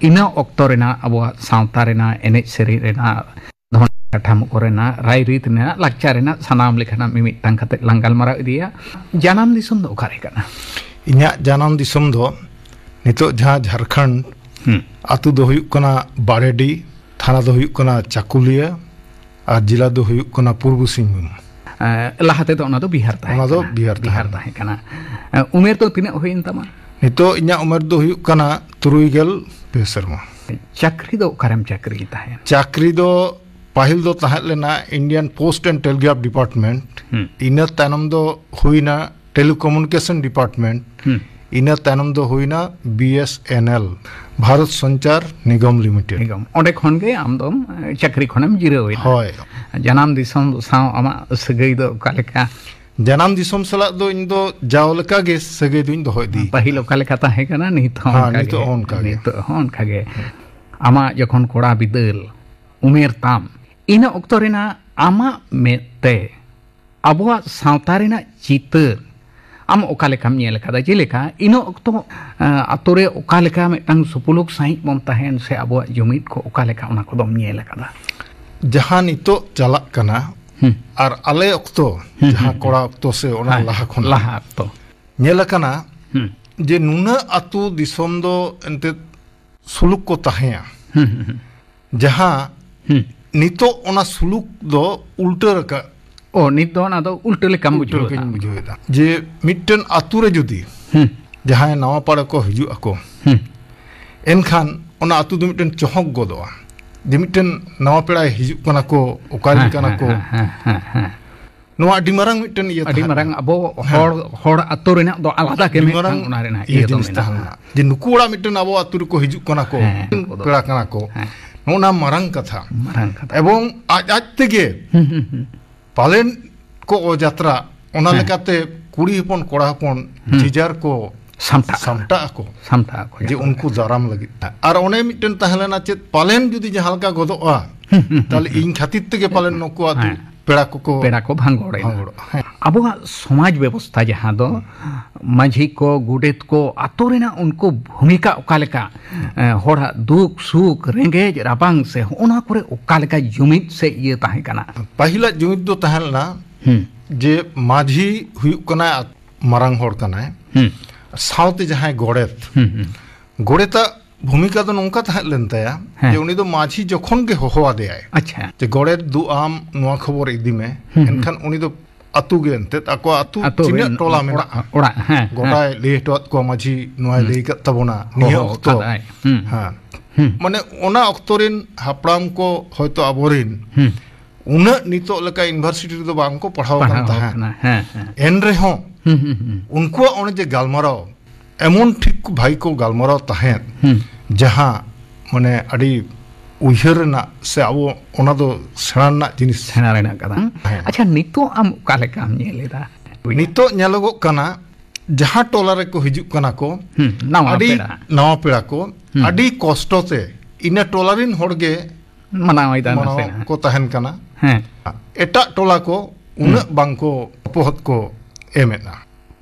ᱤᱱᱟᱹ ᱚᱠᱛᱚ ᱨᱮᱱᱟᱜ ᱟᱵᱚᱣᱟᱜ ᱥᱟᱶᱛᱟ ᱨᱮᱱᱟᱜ, ᱮᱱᱮᱡ ᱥᱮᱨᱮᱧ ᱨᱮᱱᱟᱜ, ᱫᱷᱚᱨᱚᱢ ᱠᱟᱴᱷᱟᱢᱳ ᱠᱚᱨᱮᱱᱟᱜ, ᱨᱟᱭᱨᱤᱛ ᱨᱮᱱᱟᱜ, ᱞᱟᱠᱪᱟᱨ ᱨᱮᱱᱟᱜ ᱥᱟᱱᱟᱢ ᱞᱮᱠᱟᱱᱟᱜ ᱢᱤᱢᱤᱫᱴᱟᱝ ᱠᱟᱛᱮ ᱞᱟᱝ ᱜᱟᱞᱢᱟᱨᱟᱣ ᱤᱫᱤᱭᱟ᱾ ᱡᱟᱱᱟᱢ ᱫᱤᱥᱚᱢ ᱫᱚ ᱚᱠᱟᱨᱮ ᱠᱟᱱᱟ? ᱤᱧᱟᱹᱜ ᱡᱟᱱᱟᱢ ᱫᱤᱥᱚᱢ ᱫᱚ ᱱᱤᱛᱚᱜ ᱡᱟᱦᱟᱸ ᱡᱷᱟᱲᱠᱷᱚᱸᱰ, ᱦᱩᱸ᱾ ᱟᱹᱛᱩ ᱫᱚ ᱦᱩᱭᱩᱜ ᱠᱟᱱᱟ ᱵᱟᱲᱮᱰᱤ, ᱛᱷᱟᱱᱟ ᱫᱚ ᱦᱩᱭᱩᱜ ᱠᱟᱱᱟ ᱪᱟᱠᱩᱞᱤᱭᱟᱹ, ᱟᱨ ᱡᱮᱞᱟ ᱫᱚ ᱦᱩᱭᱩᱜ ᱠᱟᱱᱟ ᱯᱩᱨᱵᱚ ᱥᱤᱝᱵᱷᱩᱢ᱾ ᱮᱸ, ᱞᱟᱦᱟ ᱛᱮᱫᱚ ᱚᱱᱟ ᱫᱚ ᱵᱤᱦᱟᱨ ᱛᱟᱦᱮᱸ ᱚᱱᱟ ᱫᱚ ᱠᱟᱱᱟ᱾ ᱵᱤᱦᱟᱨ ᱵᱤᱦᱟᱨ ᱛᱟᱦᱮᱸ ᱛᱟᱦᱮᱸ ᱠᱟᱱᱟ᱾ ᱮᱸ, ᱩᱢᱮᱨ ᱫᱚ ᱛᱤᱱᱟᱹᱜ ᱦᱩᱭᱮᱱ ᱛᱟᱢᱟ? ᱱᱤᱛᱚᱜ ᱤᱧᱟᱹᱜ ᱩᱢᱮᱨ ᱫᱚ ᱦᱩᱭᱩᱜ ᱠᱟᱱᱟ ᱛᱩᱨᱩᱭ ᱜᱮᱞ ᱯᱮ ᱥᱮᱨᱢᱟ᱾ ᱪᱟᱹᱠᱨᱤ ᱫᱚ ᱚᱠᱟᱨᱮᱢ ᱪᱟᱹᱠᱨᱤ ᱛᱟᱦᱮᱸᱫ? ᱪᱟᱹᱠᱨᱤ ᱫᱚ ᱯᱟᱹᱦᱤᱞ ᱫᱚ ᱛᱟᱦᱮᱸ ᱞᱮᱱᱟ Indian Post and Telegraph Department᱾ ᱦᱩᱸ᱾ ᱤᱱᱟᱹ ᱛᱟᱭᱱᱚᱢ ᱫᱚ ᱦᱩᱭᱱᱟ Telecommunication Department᱾ ᱦᱩᱸ᱾ ᱤᱱᱟᱹ ᱛᱟᱭᱱᱚᱢ ᱫᱚ ᱦᱩᱭᱱᱟ B S N L, Bharat Sanchar Nigam limited. Nigam. ᱚᱸᱰᱮ ᱠᱷᱚᱱ ᱜᱮ ᱟᱢ ᱫᱚᱢ, ᱮ, ᱪᱟᱹᱠᱨᱤ ᱠᱷᱚᱱᱮᱢ ᱡᱤᱨᱟᱹᱣ ᱮᱱᱟ᱾ ᱦᱳᱭ᱾ ᱡᱟᱱᱟᱢ ᱫᱤᱥᱚᱢ ᱥᱟᱶ ᱟᱢᱟᱜ ᱥᱟᱹᱜᱟᱹᱭ ᱫᱚ ᱚᱠᱟ ᱞᱮᱠᱟ? ᱡᱟᱱᱟᱢ ᱫᱤᱥᱚᱢ ᱥᱟᱞᱟᱜ ᱫᱚ ᱤᱧ ᱫᱚ ᱡᱟᱣ ᱞᱮᱠᱟ ᱜᱮ ᱥᱟᱹᱜᱟᱹᱭ ᱫᱚᱧ ᱫᱚᱦᱚ ᱤᱫᱤ ᱯᱟᱹᱦᱤᱞ ᱠᱟᱫᱟ᱾ ᱚᱠᱟ ᱞᱮᱠᱟ ᱛᱟᱦᱮᱸ ᱠᱟᱱᱟ, ᱱᱤᱛ ᱦᱚᱸ ᱦᱮᱸ, ᱚᱱᱠᱟ ᱱᱤᱛᱚᱜ ᱜᱮ᱾ ᱦᱚᱸ ᱚᱱᱠᱟ ᱜᱮ᱾ ᱱᱤᱛᱚᱜ ᱦᱚᱸ ᱚᱱᱠᱟ ᱜᱮ᱾ ᱟᱢᱟᱜ ᱡᱚᱠᱷᱚᱱ ᱠᱚᱲᱟ ᱵᱤᱫᱟᱹᱞ ᱩᱢᱮᱨ ᱛᱟᱢ, ᱤᱱᱟᱹ ᱚᱠᱛᱚ ᱨᱮᱱᱟᱜ ᱟᱢᱟᱜ ᱢᱮᱫ ᱛᱮ ᱟᱵᱚᱣᱟᱜ ᱥᱟᱶᱛᱟ ᱨᱮᱱᱟᱜ ᱪᱤᱛᱟᱹᱨ ᱟᱢ ᱚᱠᱟ ᱞᱮᱠᱟᱢ ᱧᱮᱞ ᱟᱠᱟᱫᱟ? ᱡᱮᱞᱮᱠᱟ, ᱤᱱᱟᱹ ᱚᱠᱛᱚ, ᱟᱸ, ᱟᱛᱳ ᱨᱮ ᱚᱠᱟ ᱞᱮᱠᱟ ᱢᱤᱫᱴᱟᱝ ᱥᱩᱯᱩᱞᱩᱠ ᱥᱟᱺᱦᱤᱡ ᱵᱚᱱ ᱛᱟᱦᱮᱱ ᱥᱮ ᱟᱵᱚᱣᱟᱜ ᱡᱩᱢᱤᱫ ᱠᱚ ᱚᱠᱟ ᱞᱮᱠᱟ, ᱚᱱᱟ ᱠᱚᱫᱚᱢ ᱧᱮᱞ ᱟᱠᱟᱫᱟ? ᱡᱟᱦᱟᱸ ᱱᱤᱛᱚᱜ ᱪᱟᱞᱟᱜ ᱠᱟᱱᱟ, ᱦᱩᱸ᱾ ᱟᱨ ᱟᱞᱮ ᱚᱠᱛᱚ, ᱦᱩᱸ, ᱡᱟᱦᱟᱸ ᱦᱩᱸ, ᱠᱚᱲᱟ ᱦᱩᱸ᱾ ᱚᱠᱛᱚ ᱥᱮ ᱚᱱᱟ ᱦᱮᱸ, ᱞᱟᱦᱟ ᱠᱷᱚᱱᱟᱜ ᱞᱟᱦᱟ ᱚᱠᱛᱚ᱾ ᱧᱮᱞ ᱟᱠᱟᱱᱟ ᱦᱩᱸ᱾ ᱡᱮ ᱱᱩᱱᱟᱹᱜ ᱟᱹᱛᱩ ᱫᱤᱥᱚᱢ ᱫᱚ ᱮᱱᱛᱮᱫ ᱥᱩᱞᱩᱠ ᱠᱚ ᱛᱟᱦᱮᱸᱭᱟ᱾ ᱦᱩᱸ, ᱦᱩᱸ, ᱦᱩᱸ᱾ ᱡᱟᱦᱟᱸ ᱦᱩᱸ᱾ ᱱᱤᱛᱚᱜ ᱚᱱᱟ ᱥᱩᱞᱩᱠ ᱫᱚ ᱩᱞᱴᱟᱹ ᱨᱟᱠᱟᱵ᱾ ᱚ, ᱱᱤᱛ ᱫᱚ ᱚᱱᱟ ᱫᱚ ᱩᱞᱴᱟᱹ ᱞᱮᱠᱟᱢ ᱩᱞᱴᱟᱹ ᱵᱩᱡᱷᱟᱹᱣ ᱞᱮᱠᱟᱧ ᱮᱫᱟ᱾ ᱵᱩᱡᱷᱟᱹᱣ ᱮᱫᱟ᱾ ᱡᱮ ᱢᱤᱫᱴᱮᱱ ᱟᱹᱛᱩ ᱨᱮ ᱡᱩᱫᱤ ᱦᱩᱸ᱾ ᱡᱟᱦᱟᱸᱭ ᱱᱟᱣᱟ ᱯᱟᱲᱟ ᱠᱚ ᱦᱤᱡᱩᱜ ᱟᱠᱚ, ᱦᱩᱸ᱾ ᱮᱱᱠᱷᱟᱱ ᱚᱱᱟ ᱟᱹᱛᱩ ᱫᱚ ᱢᱤᱫᱴᱮᱱ ᱪᱚᱦᱚᱠ ᱜᱚᱫᱚᱜᱼᱟ᱾ ᱡᱮ ᱢᱤᱫᱴᱮᱱ ᱱᱟᱣᱟ ᱯᱮᱲᱟᱭ ᱦᱤᱡᱩᱜ ᱠᱟᱱᱟ ᱠᱚ, ᱚᱠᱟ ᱨᱮᱱ ᱦᱮᱸ, ᱠᱟᱱᱟ ᱦᱮᱸ, ᱠᱚ᱾ ᱦᱮᱸ, ᱦᱮᱸ, ᱦᱮᱸ, ᱦᱮᱸ᱾ ᱱᱚᱣᱟ ᱟᱹᱰᱤ ᱢᱟᱨᱟᱝ ᱢᱤᱫᱴᱮᱱ ᱤᱭᱟᱹ ᱟᱹᱰᱤ ᱛᱟᱦᱮᱸ ᱢᱟᱨᱟᱝ ᱠᱟᱱᱟ᱾ ᱟᱵᱚ ᱦᱮᱸ᱾ ᱦᱚᱲ, ᱦᱚᱲ ᱟᱹᱛᱩ ᱨᱮᱱᱟᱜ ᱫᱚ ᱟᱞᱟᱫᱟ ᱜᱮ ᱟᱹᱰᱤ ᱢᱤᱫᱴᱟᱝ ᱢᱟᱨᱟᱝ ᱚᱱᱟ ᱨᱮᱱᱟᱜ ᱤᱭᱟᱹ ᱤᱭᱟᱹ ᱫᱚ ᱡᱤᱱᱤᱥ ᱢᱮᱱᱟᱜᱼᱟ᱾ ᱛᱟᱦᱮᱸ ᱞᱮᱱᱟ᱾ ᱡᱮ ᱱᱩᱠᱩ ᱚᱲᱟᱜ ᱢᱤᱫᱴᱮᱱ ᱟᱵᱚ ᱟᱹᱛᱩ ᱨᱮᱠᱚ ᱦᱤᱡᱩᱜ ᱠᱟᱱᱟ ᱠᱚ, ᱦᱮᱸ, ᱩᱱᱠᱩ ᱫᱚ ᱯᱮᱲᱟ ᱠᱟᱱᱟ ᱠᱚ᱾ ᱦᱮᱸ᱾ ᱱᱚᱜᱼᱚ ᱱᱟ ᱢᱟᱨᱟᱝ ᱠᱟᱛᱷᱟ᱾ ᱢᱟᱨᱟᱝ ᱠᱟᱛᱷᱟ᱾ ᱮᱵᱚᱝ ᱟᱡ ᱟᱡ ᱛᱮᱜᱮ ᱦᱩᱸ, ᱦᱩᱸ, ᱦᱩᱸ᱾ ᱯᱟᱞᱮᱱ ᱠᱚ ᱚᱡᱟᱛᱨᱟ, ᱚᱱᱟ ᱦᱮᱸ᱾ ᱞᱮᱠᱟᱛᱮ ᱠᱩᱲᱤ ᱦᱚᱯᱚᱱ ᱠᱚᱲᱟ ᱦᱚᱯᱚᱱ ᱦᱩᱸ᱾ ᱡᱮᱡᱟᱨ ᱠᱚ ᱥᱟᱢᱴᱟᱜᱼᱟ᱾ ᱥᱟᱢᱴᱟᱜ ᱟᱠᱚ᱾ ᱥᱟᱢᱴᱟᱜ ᱟᱠᱚ ᱡᱮ ᱡᱚᱛᱚ ᱩᱱᱠᱩ ᱜᱮ᱾ ᱫᱟᱨᱟᱢ ᱞᱟᱹᱜᱤᱫ᱾ ᱟᱨ ᱚᱱᱮ ᱢᱤᱫᱴᱮᱱ ᱛᱟᱦᱮᱸ ᱞᱮᱱᱟ ᱪᱮᱫ, ᱯᱟᱞᱮᱱ ᱡᱩᱫᱤ ᱡᱟᱦᱟᱸ ᱞᱮᱠᱟ ᱜᱚᱫᱚᱜᱼᱟ, ᱦᱩᱸ, ᱦᱩᱸ, ᱛᱟᱦᱞᱮ ᱦᱩᱸ᱾ ᱤᱧ ᱠᱷᱟᱹᱛᱤᱨ ᱛᱮᱜᱮ ᱯᱟᱞᱮᱱ ᱱᱩᱠᱩ ᱟᱹᱛᱩ ᱦᱮᱸ᱾ ᱯᱮᱲᱟ ᱠᱚᱠᱚ ᱯᱮᱲᱟ ᱠᱚ ᱵᱷᱟᱸᱜᱚᱲ ᱮᱱᱟ᱾ ᱵᱷᱟᱸᱜᱚᱲᱚᱜᱼᱟ᱾ ᱦᱮᱸ᱾ ᱟᱵᱚᱣᱟᱜ ᱥᱚᱢᱟᱡᱽ ᱵᱮᱵᱚᱥᱛᱷᱟ ᱡᱟᱦᱟᱸ ᱫᱚ ᱦᱩᱸ᱾ ᱢᱟᱹᱡᱷᱤ ᱠᱚ, ᱜᱚᱰᱮᱛ ᱠᱚ, ᱟᱛᱳ ᱨᱮᱱᱟᱜ ᱩᱱᱠᱩ ᱵᱷᱩᱢᱤᱠᱟ ᱚᱠᱟ ᱞᱮᱠᱟ, ᱦᱩᱸ᱾ ᱮ, ᱦᱚᱲᱟᱜ ᱫᱩᱠ ᱥᱩᱠ, ᱨᱮᱸᱜᱮᱡ ᱨᱟᱵᱟᱝ ᱥᱮ ᱦᱚᱸᱜᱼᱚ ᱱᱟ ᱠᱚᱨᱮ ᱚᱠᱟ ᱞᱮᱠᱟ ᱡᱩᱢᱤᱫ ᱥᱮ ᱤᱭᱟᱹ ᱛᱟᱦᱮᱸ ᱠᱟᱱᱟ? ᱯᱟᱹᱦᱤᱞᱟᱜ ᱡᱩᱢᱤᱫ ᱫᱚ ᱛᱟᱦᱮᱸ ᱞᱮᱱᱟ ᱦᱩᱸ᱾ ᱡᱮ ᱢᱟᱹᱡᱷᱤ ᱦᱩᱭᱩᱜ ᱠᱟᱱᱟᱭ ᱢᱟᱨᱟᱝ ᱦᱚᱲ ᱠᱟᱱᱟᱭ, ᱦᱩᱸ᱾ ᱥᱟᱶᱛᱮ ᱡᱟᱦᱟᱸᱭ ᱜᱚᱰᱮᱛ, ᱦᱩᱸ, ᱦᱩᱸ᱾ ᱜᱚᱰᱮᱛᱟᱜ ᱵᱷᱩᱢᱤᱠᱟ ᱫᱚ ᱱᱚᱝᱠᱟ ᱛᱟᱦᱮᱸ ᱞᱮᱱ ᱛᱟᱭᱟ ᱦᱮᱸ᱾ ᱡᱮ ᱩᱱᱤ ᱫᱚ ᱢᱟᱹᱡᱷᱤ ᱡᱚᱠᱷᱚᱱ ᱜᱮ ᱦᱚᱦᱚ ᱟᱫᱮᱭᱟᱭ, ᱟᱪᱪᱷᱟ᱾ ᱡᱮ, "ᱜᱚᱰᱮᱛ, ᱫᱩ ᱟᱢ ᱱᱚᱣᱟ ᱠᱷᱚᱵᱚᱨ ᱤᱫᱤ ᱢᱮ", ᱦᱩᱸ, ᱦᱩᱸ᱾ ᱮᱱᱠᱷᱟᱱ ᱩᱱᱤ ᱫᱚ ᱟᱹᱛᱩ ᱜᱮ ᱮᱱᱛᱮᱫ ᱟᱠᱚ ᱟᱹᱛᱩ ᱟᱹᱛᱩ ᱛᱤᱱᱟᱹᱜ ᱨᱮᱱ ᱴᱚᱞᱟ ᱚᱲᱟᱜ, ᱢᱮᱱᱟᱜᱼᱟ, ᱚᱲᱟᱜ, ᱦᱮᱸ, ᱜᱚᱴᱟᱭ ᱦᱮᱸ᱾ ᱞᱟᱹᱭ ᱦᱚᱴᱚᱣᱟᱫ ᱠᱚᱣᱟ, "ᱢᱟᱹᱡᱷᱤ ᱱᱚᱣᱟᱭ ᱦᱩᱸ᱾ ᱞᱟᱹᱭ ᱟᱠᱟᱫ ᱛᱟᱵᱚᱱᱟ ᱱᱤᱭᱟᱹ ᱦᱚᱦᱚ ᱚᱠᱛᱚ", ᱟᱠᱟᱫᱟᱭ᱾ ᱦᱩᱸ᱾ ᱦᱮᱸ᱾ ᱦᱩᱸ᱾ ᱢᱟᱱᱮ ᱚᱱᱟ ᱚᱠᱛᱚ ᱨᱮᱱ ᱦᱟᱯᱲᱟᱢ ᱠᱚ ᱦᱚᱭᱛᱳ ᱟᱵᱚᱨᱮᱱ ᱦᱩᱸ᱾ ᱩᱱᱟᱹᱜ ᱱᱤᱛᱚᱜ ᱞᱮᱠᱟ ᱤᱭᱩᱱᱤᱵᱷᱟᱨᱥᱤᱴᱤ ᱨᱮᱫᱚ ᱵᱟᱝ ᱠᱚ ᱯᱟᱲᱦᱟᱣ ᱟᱠᱟᱱ ᱯᱟᱲᱦᱟᱣ ᱛᱟᱦᱮᱸᱫ᱾ ᱟᱠᱟᱱᱟ, ᱦᱮᱸ, ᱦᱮᱸ᱾ ᱮᱱ ᱨᱮᱦᱚᱸ ᱦᱩᱸ, ᱦᱩᱸ, ᱦᱩᱸ᱾ ᱩᱱᱠᱩᱣᱟᱜ ᱚᱱᱮ ᱡᱮ ᱜᱟᱞᱢᱟᱨᱟᱣ, ᱮᱢᱚᱱ ᱴᱷᱤᱠ ᱵᱷᱟᱹᱜᱤ ᱠᱚ ᱜᱟᱞᱢᱟᱨᱟᱣ ᱛᱟᱦᱮᱸᱫ, ᱦᱩᱸ᱾ ᱡᱟᱦᱟᱸ ᱢᱟᱱᱮ ᱟᱹᱰᱤ ᱩᱭᱦᱟᱹᱨ ᱨᱮᱱᱟᱜ ᱥᱮ ᱟᱵᱚ ᱚᱱᱟ ᱫᱚ ᱥᱮᱬᱟ ᱨᱮᱱᱟᱜ ᱡᱤᱱᱤᱥ᱾ ᱥᱮᱬᱟ ᱨᱮᱱᱟᱜ ᱠᱟᱛᱷᱟ᱾ ᱦᱮᱸ᱾ ᱟᱪᱪᱷᱟ, ᱱᱤᱛᱚᱜ ᱟᱢ ᱚᱠᱟ ᱞᱮᱠᱟᱢ ᱧᱮᱞ ᱮᱫᱟ? ᱱᱤᱛᱚᱜ ᱧᱮᱞᱚᱜᱚᱜ ᱠᱟᱱᱟ, ᱡᱟᱦᱟᱸ ᱴᱚᱞᱟ ᱨᱮᱠᱚ ᱦᱤᱡᱩᱜ ᱠᱟᱱᱟ ᱠᱚ, ᱦᱩᱸ, ᱱᱟᱣᱟ ᱟᱹᱰᱤ ᱯᱮᱲᱟ᱾ ᱱᱟᱣᱟ ᱯᱮᱲᱟ ᱠᱚ, ᱦᱩᱸ᱾ ᱟᱹᱰᱤ ᱠᱚᱥᱴᱚ ᱛᱮ ᱤᱱᱟᱹ ᱴᱚᱞᱟ ᱨᱮᱱ ᱦᱚᱲ ᱜᱮ ᱢᱟᱱᱟᱣ ᱮᱫᱟ ᱢᱟᱱᱟᱣ ᱱᱟᱥᱮᱱᱟᱜ᱾ ᱠᱚ ᱛᱟᱦᱮᱱ ᱠᱟᱱᱟ᱾ ᱦᱮᱸ᱾ ᱮᱴᱟᱜ ᱴᱚᱞᱟ ᱠᱚ ᱩᱱᱟᱹᱜ ᱦᱩᱸ᱾ ᱵᱟᱝ ᱠᱚ ᱵᱚᱯᱚᱦᱚᱫ ᱠᱚ ᱮᱢᱮᱫᱼᱟ᱾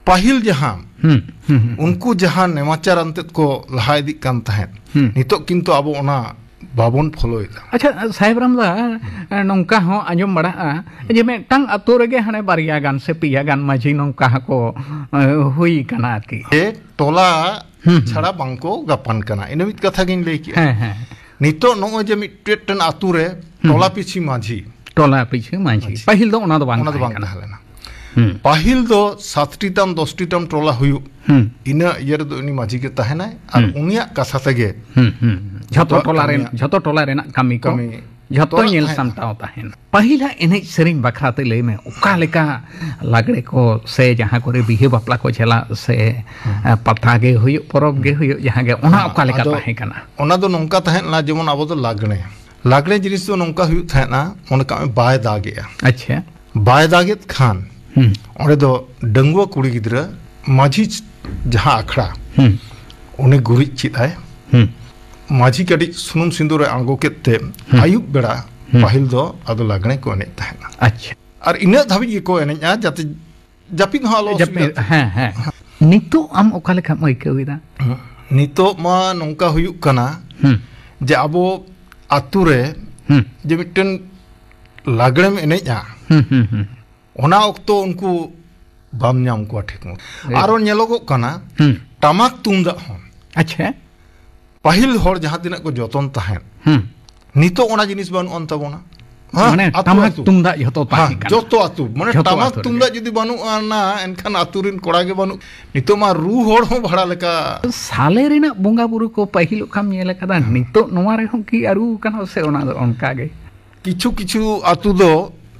ᱯᱟᱹᱦᱤᱞ ᱡᱟᱦᱟᱸ ᱦᱩᱸ, ᱦᱩᱸ, ᱦᱩᱸ᱾ ᱩᱱᱠᱩ ᱡᱟᱦᱟᱸ ᱱᱮᱢᱟᱪᱟᱨ ᱟᱱᱛᱮᱫ ᱠᱚ ᱞᱟᱦᱟ ᱤᱫᱤᱜ ᱠᱟᱱ ᱛᱟᱦᱮᱸᱫ, ᱦᱩᱸ᱾ ᱱᱤᱛᱚᱜ ᱠᱤᱱᱛᱩ ᱟᱵᱚ ᱚᱱᱟ ᱵᱟᱵᱚᱱ ᱯᱷᱚᱞᱳᱭᱮᱫᱟ᱾ ᱟᱪᱪᱷᱟ, ᱥᱟᱦᱮᱵ ᱨᱟᱢᱫᱟ, ᱱᱚᱝᱠᱟ ᱦᱚᱸ ᱟᱸᱡᱚᱢ ᱵᱟᱲᱟᱜᱼᱟ ᱡᱮ ᱢᱤᱫᱴᱟᱝ ᱟᱛᱳ ᱨᱮᱜᱮ ᱦᱟᱱᱮ ᱵᱟᱨᱭᱟ ᱜᱟᱱ ᱥᱮ ᱯᱮᱭᱟ ᱜᱟᱱ ᱢᱟᱹᱡᱷᱤ ᱱᱚᱝᱠᱟ ᱦᱚᱸᱠᱚ, ᱮ, ᱦᱩᱭ ᱠᱟᱱᱟ ᱟᱨᱠᱤ᱾ ᱡᱮ ᱴᱚᱞᱟ ᱦᱩᱸ, ᱦᱩᱸ᱾ ᱪᱷᱟᱲᱟ ᱵᱟᱝᱠᱚ ᱜᱟᱯᱟᱱ ᱠᱟᱱᱟ, ᱤᱱᱟᱹ ᱢᱤᱫ ᱠᱟᱛᱷᱟ ᱜᱤᱧ ᱞᱟᱹᱭ ᱠᱮᱜᱼᱟ᱾ ᱦᱮᱸ, ᱦᱮᱸ᱾ ᱱᱤᱛᱚᱜ ᱱᱚᱜᱼᱚᱭ ᱡᱮ ᱢᱤᱫᱴᱮᱱ ᱟᱛᱳ ᱨᱮ ᱦᱩᱸ᱾ ᱴᱚᱞᱟ ᱯᱤᱪᱷᱤ ᱢᱟᱹᱡᱷᱤ, ᱴᱚᱞᱟ ᱯᱤᱪᱷᱤ ᱢᱟᱹᱡᱷᱤ᱾ ᱢᱟᱹᱡᱷᱤ᱾ ᱯᱟᱹᱦᱤᱞ ᱫᱚ ᱚᱱᱟ ᱫᱚ ᱵᱟᱝ ᱚᱱᱟ ᱫᱚ ᱛᱟᱦᱮᱸ ᱵᱟᱝ ᱠᱟᱱᱟ᱾ ᱛᱟᱦᱮᱸ ᱞᱮᱱᱟ᱾ ᱦᱩᱸ᱾ ᱯᱟᱹᱦᱤᱞ ᱫᱚ ᱥᱟᱛᱴᱤ ᱛᱟᱢ, ᱫᱚᱥᱴᱤ ᱛᱟᱢ ᱴᱚᱞᱟ ᱦᱩᱭᱩᱜ, ᱦᱩᱸ᱾ ᱤᱱᱟᱹ ᱤᱭᱟᱹ ᱨᱮᱫᱚ ᱩᱱᱤ ᱢᱟᱹᱡᱷᱤ ᱜᱮ ᱛᱟᱦᱮᱱᱟᱭ ᱟᱨ ᱦᱩᱸ᱾ ᱩᱱᱤᱭᱟᱜ ᱠᱟᱛᱷᱟ ᱛᱮᱜᱮ ᱦᱩᱸ, ᱦᱩᱸ᱾ ᱡᱷᱚᱛᱚ ᱡᱚᱛᱚᱣᱟᱜ ᱴᱚᱞᱟ ᱨᱮᱱ, ᱠᱟᱹᱢᱤᱭᱟᱜ ᱡᱷᱚᱛᱚ ᱴᱚᱞᱟ ᱨᱮᱱᱟᱜ ᱠᱟᱹᱢᱤ ᱠᱚ ᱠᱟᱹᱢᱤ ᱡᱷᱚᱛᱚ ᱛᱚᱨᱟᱜ ᱧᱮᱞ ᱛᱟᱦᱮᱸᱱᱟ᱾ ᱥᱟᱢᱴᱟᱣ ᱛᱟᱦᱮᱱ᱾ ᱯᱟᱹᱦᱤᱞᱟᱜ ᱮᱱᱮᱡ ᱥᱮᱨᱮᱧ ᱵᱟᱠᱷᱨᱟ ᱛᱮ ᱞᱟᱹᱭ ᱢᱮ, ᱚᱠᱟ ᱞᱮᱠᱟ ᱞᱟᱜᱽᱲᱮ ᱠᱚ ᱥᱮ ᱡᱟᱦᱟᱸ ᱠᱚᱨᱮ ᱵᱤᱦᱟᱹ ᱵᱟᱯᱞᱟ ᱠᱚ ᱪᱟᱞᱟᱜ ᱥᱮ, ᱦᱩᱸ᱾ ᱮ, ᱯᱟᱛᱟ ᱜᱮ ᱦᱩᱭᱩᱜ, ᱯᱚᱨᱚᱵᱽ ᱜᱮ ᱦᱩᱭᱩᱜ, ᱡᱟᱦᱟᱸ ᱜᱮ, ᱚᱱᱟ ᱦᱮᱸ, ᱚᱠᱟ ᱞᱮᱠᱟ ᱟᱫᱚ ᱛᱟᱦᱮᱸ ᱠᱟᱱᱟ? ᱚᱱᱟ ᱫᱚ ᱱᱚᱝᱠᱟ ᱛᱟᱦᱮᱸ ᱞᱮᱱᱟ, ᱡᱮᱢᱚᱱ ᱟᱵᱚ ᱫᱚ ᱞᱟᱜᱽᱲᱮ, ᱞᱟᱜᱽᱲᱮ ᱡᱤᱱᱤᱥ ᱫᱚ ᱱᱚᱝᱠᱟ ᱦᱩᱭᱩᱜ ᱛᱟᱦᱮᱸᱱᱟ, ᱢᱚᱱᱮ ᱠᱟᱜ ᱢᱮ ᱵᱟᱭ ᱫᱟᱜᱮᱜᱼᱟ᱾ ᱟᱪᱪᱷᱟ᱾ ᱵᱟᱭ ᱫᱟᱜᱮᱫ ᱠᱷᱟᱱ ᱦᱩᱸ᱾ ᱚᱸᱰᱮ ᱫᱚ ᱰᱟᱺᱜᱩᱣᱟᱹ ᱠᱩᱲᱤ ᱜᱤᱫᱽᱨᱟᱹ ᱢᱟᱹᱡᱷᱤ ᱡᱟᱦᱟᱸ ᱟᱠᱷᱲᱟ, ᱦᱩᱸ᱾ ᱩᱱᱤ ᱜᱩᱨᱤᱡ ᱪᱮᱫ ᱟᱭ᱾ ᱦᱩᱸ᱾ ᱢᱟᱹᱡᱷᱤ ᱠᱟᱹᱴᱤᱡ ᱥᱩᱱᱩᱢ ᱥᱤᱸᱫᱩᱨ ᱮ ᱟᱬᱜᱚ ᱠᱮᱫ ᱛᱮ ᱦᱩᱸ᱾ ᱟᱹᱭᱩᱵ ᱵᱮᱲᱟ ᱦᱩᱸ᱾ ᱯᱟᱹᱦᱤᱞ ᱫᱚ ᱟᱫᱚ ᱞᱟᱜᱽᱲᱮ ᱠᱚ ᱮᱱᱮᱡ ᱛᱟᱦᱮᱸᱱᱟ᱾ ᱟᱪᱪᱷᱟ᱾ ᱟᱨ ᱤᱱᱟᱹᱜ ᱫᱷᱟᱹᱵᱤᱡ ᱜᱮᱠᱚ ᱮᱱᱮᱡᱼᱟ ᱡᱟᱛᱮ ᱡᱟᱹᱯᱤᱫ ᱦᱚᱸ ᱟᱞᱚ ᱡᱟᱹᱯᱤᱫ, ᱚᱥᱩᱵᱤᱫᱷᱟ᱾ ᱦᱮᱸ, ᱦᱮᱸ᱾ ᱱᱤᱛᱚᱜ ᱟᱢ ᱚᱠᱟ ᱞᱮᱠᱟᱢ ᱟᱹᱭᱠᱟᱹᱣ ᱮᱫᱟ? ᱱᱤᱛᱚᱜ ᱢᱟ ᱱᱚᱝᱠᱟ ᱦᱩᱭᱩᱜ ᱠᱟᱱᱟ ᱦᱩᱸ᱾ ᱡᱮ ᱟᱵᱚ ᱟᱛᱳ ᱨᱮ ᱦᱩᱸ᱾ ᱡᱮ ᱢᱤᱫᱴᱮᱱ ᱞᱟᱜᱽᱲᱮᱢ ᱮᱱᱮᱡᱼᱟ, ᱦᱩᱸ, ᱦᱩᱸ, ᱦᱩᱸ᱾ ᱚᱱᱟ ᱚᱠᱛᱚ ᱩᱱᱠᱩ ᱵᱟᱢ ᱧᱟᱢ ᱠᱚᱣᱟ ᱴᱷᱤᱠ ᱢᱚᱛᱚ᱾ ᱦᱮᱸ᱾ ᱟᱨᱚ ᱧᱮᱞᱚᱜᱚᱜ ᱠᱟᱱᱟ ᱦᱩᱸ᱾ ᱴᱟᱢᱟᱠ ᱛᱩᱢᱫᱟᱜ ᱦᱚᱸ ᱟᱪᱪᱷᱟ᱾ ᱯᱟᱹᱦᱤᱞ ᱦᱚᱲ ᱡᱟᱦᱟᱸ ᱛᱤᱱᱟᱹᱜ ᱠᱚ ᱡᱚᱛᱚᱱ ᱛᱟᱦᱮᱸᱫ, ᱦᱩᱸ᱾ ᱱᱤᱛᱚᱜ ᱚᱱᱟ ᱡᱤᱱᱤᱥ ᱵᱟᱹᱱᱩᱜ ᱟᱱ ᱛᱟᱵᱚᱱᱟ᱾ ᱦᱮᱸ, ᱢᱟᱱᱮ ᱟᱹᱛᱩ ᱴᱟᱢᱟᱠ ᱟᱹᱛᱩ᱾ ᱛᱩᱢᱫᱟᱜ ᱡᱷᱚᱛᱚ ᱛᱟᱦᱮᱸ ᱦᱮᱸ, ᱠᱟᱱᱟ᱾ ᱡᱚᱛᱚ ᱟᱹᱛᱩ᱾ ᱢᱟᱱᱮ ᱡᱷᱚᱛᱚ ᱴᱟᱢᱟᱠ ᱟᱹᱛᱩ ᱨᱮᱜᱮ᱾ ᱛᱩᱢᱫᱟᱜ ᱡᱩᱫᱤ ᱵᱟᱹᱱᱩᱜ ᱟᱱᱟ, ᱮᱱᱠᱷᱟᱱ ᱟᱹᱛᱩ ᱨᱮᱱ ᱠᱚᱲᱟ ᱜᱮ ᱵᱟᱹᱱᱩᱜ᱾ ᱱᱤᱛᱚᱜ ᱢᱟ ᱨᱩ ᱦᱚᱲ ᱦᱚᱸ ᱵᱷᱟᱲᱟ ᱞᱮᱠᱟ᱾ ᱥᱟᱞᱮ ᱨᱮᱱᱟᱜ ᱵᱚᱸᱜᱟ ᱵᱩᱨᱩ ᱠᱚ ᱯᱟᱹᱦᱤᱞ ᱚᱠᱟᱢ ᱧᱮᱞ ᱟᱠᱟᱫᱟ? ᱱᱤᱛᱚᱜ ᱱᱚᱣᱟ ᱨᱮᱦᱚᱸ ᱠᱤ ᱟᱹᱨᱩ ᱟᱠᱟᱱᱟ ᱥᱮ ᱚᱱᱟ ᱫᱚ ᱚᱱᱠᱟ ᱜᱮ? ᱠᱤᱪᱷᱩ ᱠᱤᱪᱷᱩ ᱟᱹᱛᱩ ᱫᱚ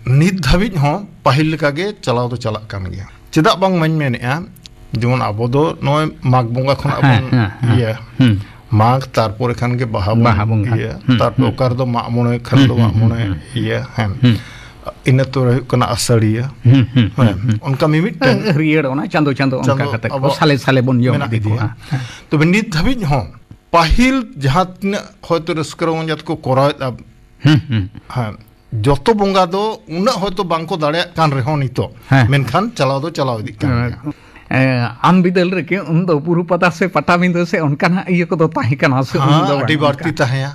ᱱᱤᱛ ᱫᱷᱟᱹᱵᱤᱡ ᱦᱚᱸ ᱯᱟᱹᱦᱤᱞ ᱞᱮᱠᱟ ᱜᱮ ᱪᱟᱞᱟᱣ ᱫᱚ ᱪᱟᱞᱟᱜ ᱠᱟᱱ ᱜᱮᱭᱟ᱾ ᱪᱮᱫᱟᱜ ᱵᱟᱝ ᱢᱟᱧ ᱢᱮᱱᱮᱫᱼᱟ, ᱡᱮᱢᱚᱱ ᱟᱵᱚ ᱫᱚ ᱱᱚᱜᱼᱚᱭ ᱢᱟᱜᱽ ᱵᱚᱸᱜᱟ ᱠᱷᱚᱱᱟᱜ ᱦᱮᱸ, ᱵᱚᱱ ᱦᱮᱸ, ᱦᱮᱸ᱾ ᱤᱭᱟᱹ, ᱦᱩᱸ᱾ ᱢᱟᱜᱽ, ᱛᱟᱨᱯᱚᱨᱮ ᱠᱷᱟᱱ ᱜᱮ ᱵᱟᱦᱟ ᱵᱚᱱ ᱵᱟᱦᱟ ᱵᱚᱸᱜᱟ᱾ ᱤᱭᱟᱹ, ᱦᱩᱸ, ᱛᱟᱨᱯᱚᱨᱮ ᱦᱩᱸ᱾ ᱚᱠᱟ ᱨᱮᱫᱚ ᱢᱟᱜ ᱢᱚᱬᱮ ᱠᱷᱟᱱ ᱦᱩᱸ, ᱫᱚ ᱦᱩᱸ, ᱢᱟᱜ ᱦᱩᱸ, ᱢᱚᱬᱮ ᱦᱩᱸ᱾ ᱤᱭᱟᱹ, ᱦᱮᱸ᱾ ᱦᱩᱸ᱾ ᱤᱱᱟᱹ ᱛᱚᱨᱮ ᱦᱩᱭᱩᱜ ᱠᱟᱱᱟ ᱟᱥᱟᱲᱤᱭᱟᱹ᱾ ᱦᱩᱸ, ᱦᱩᱸ, ᱦᱮᱸ, ᱦᱩᱸ, ᱦᱩᱸ᱾ ᱚᱱᱠᱟ ᱢᱤᱢᱤᱫᱴᱟᱝ ᱦᱟᱹᱨᱭᱟᱹᱲ ᱚᱱᱟ ᱪᱟᱸᱫᱚ, ᱪᱟᱸᱫᱚ ᱚᱱᱠᱟ ᱪᱟᱸᱫᱚ ᱠᱟᱛᱮ ᱠᱚ ᱟᱵᱚᱣᱟᱜ ᱥᱟᱞᱮ, ᱥᱟᱞᱮ ᱵᱚᱱ ᱡᱚᱢ ᱢᱮᱱᱟᱜ ᱤᱫᱤ ᱤᱫᱤᱭᱟ᱾ ᱠᱚᱣᱟ᱾ ᱦᱮᱸ᱾ ᱛᱚᱵᱮ ᱱᱤᱛ ᱫᱷᱟᱹᱵᱤᱡ ᱦᱚᱸ ᱯᱟᱹᱦᱤᱞ ᱡᱟᱦᱟᱸ ᱛᱤᱱᱟᱹᱜ ᱦᱚᱭᱛᱳ ᱨᱟᱹᱥᱠᱟᱹ ᱨᱚᱢᱚᱡᱽ ᱟᱛᱮ ᱠᱚ ᱠᱚᱨᱟᱣᱮᱫᱼᱟ, ᱦᱩᱸ, ᱦᱩᱸ᱾ ᱦᱮᱸ, ᱡᱚᱛᱚ ᱵᱚᱸᱜᱟ ᱫᱚ ᱩᱱᱟᱹᱜ ᱦᱚᱭᱛᱳ ᱵᱟᱝᱠᱚ ᱫᱟᱲᱮᱭᱟᱜ ᱠᱟᱱ ᱨᱮᱦᱚᱸ ᱱᱤᱛᱚᱜ, ᱦᱮᱸ᱾ ᱢᱮᱱᱠᱷᱟᱱ ᱪᱟᱞᱟᱣ ᱫᱚ ᱪᱟᱞᱟᱣ ᱤᱫᱤᱜ ᱠᱟᱱ ᱜᱮᱭᱟ᱾ ᱮ, ᱟᱢ ᱵᱤᱫᱟᱹᱞ ᱨᱮᱜᱮ ᱩᱱᱫᱚ ᱵᱩᱨᱩ ᱯᱟᱛᱟ ᱥᱮ ᱯᱟᱴᱟᱵᱤᱸᱫᱟᱹ ᱥᱮ ᱚᱱᱠᱟᱱᱟᱜ ᱤᱭᱟᱹ ᱠᱚᱫᱚ ᱛᱟᱦᱮᱸ ᱠᱟᱱᱟ ᱥᱮ? ᱦᱮᱸ, ᱩᱱᱫᱚ ᱵᱟᱝ ᱟᱹᱰᱤ ᱚᱱᱠᱟ? ᱵᱟᱹᱲᱛᱤ ᱛᱟᱦᱮᱸᱭᱟ᱾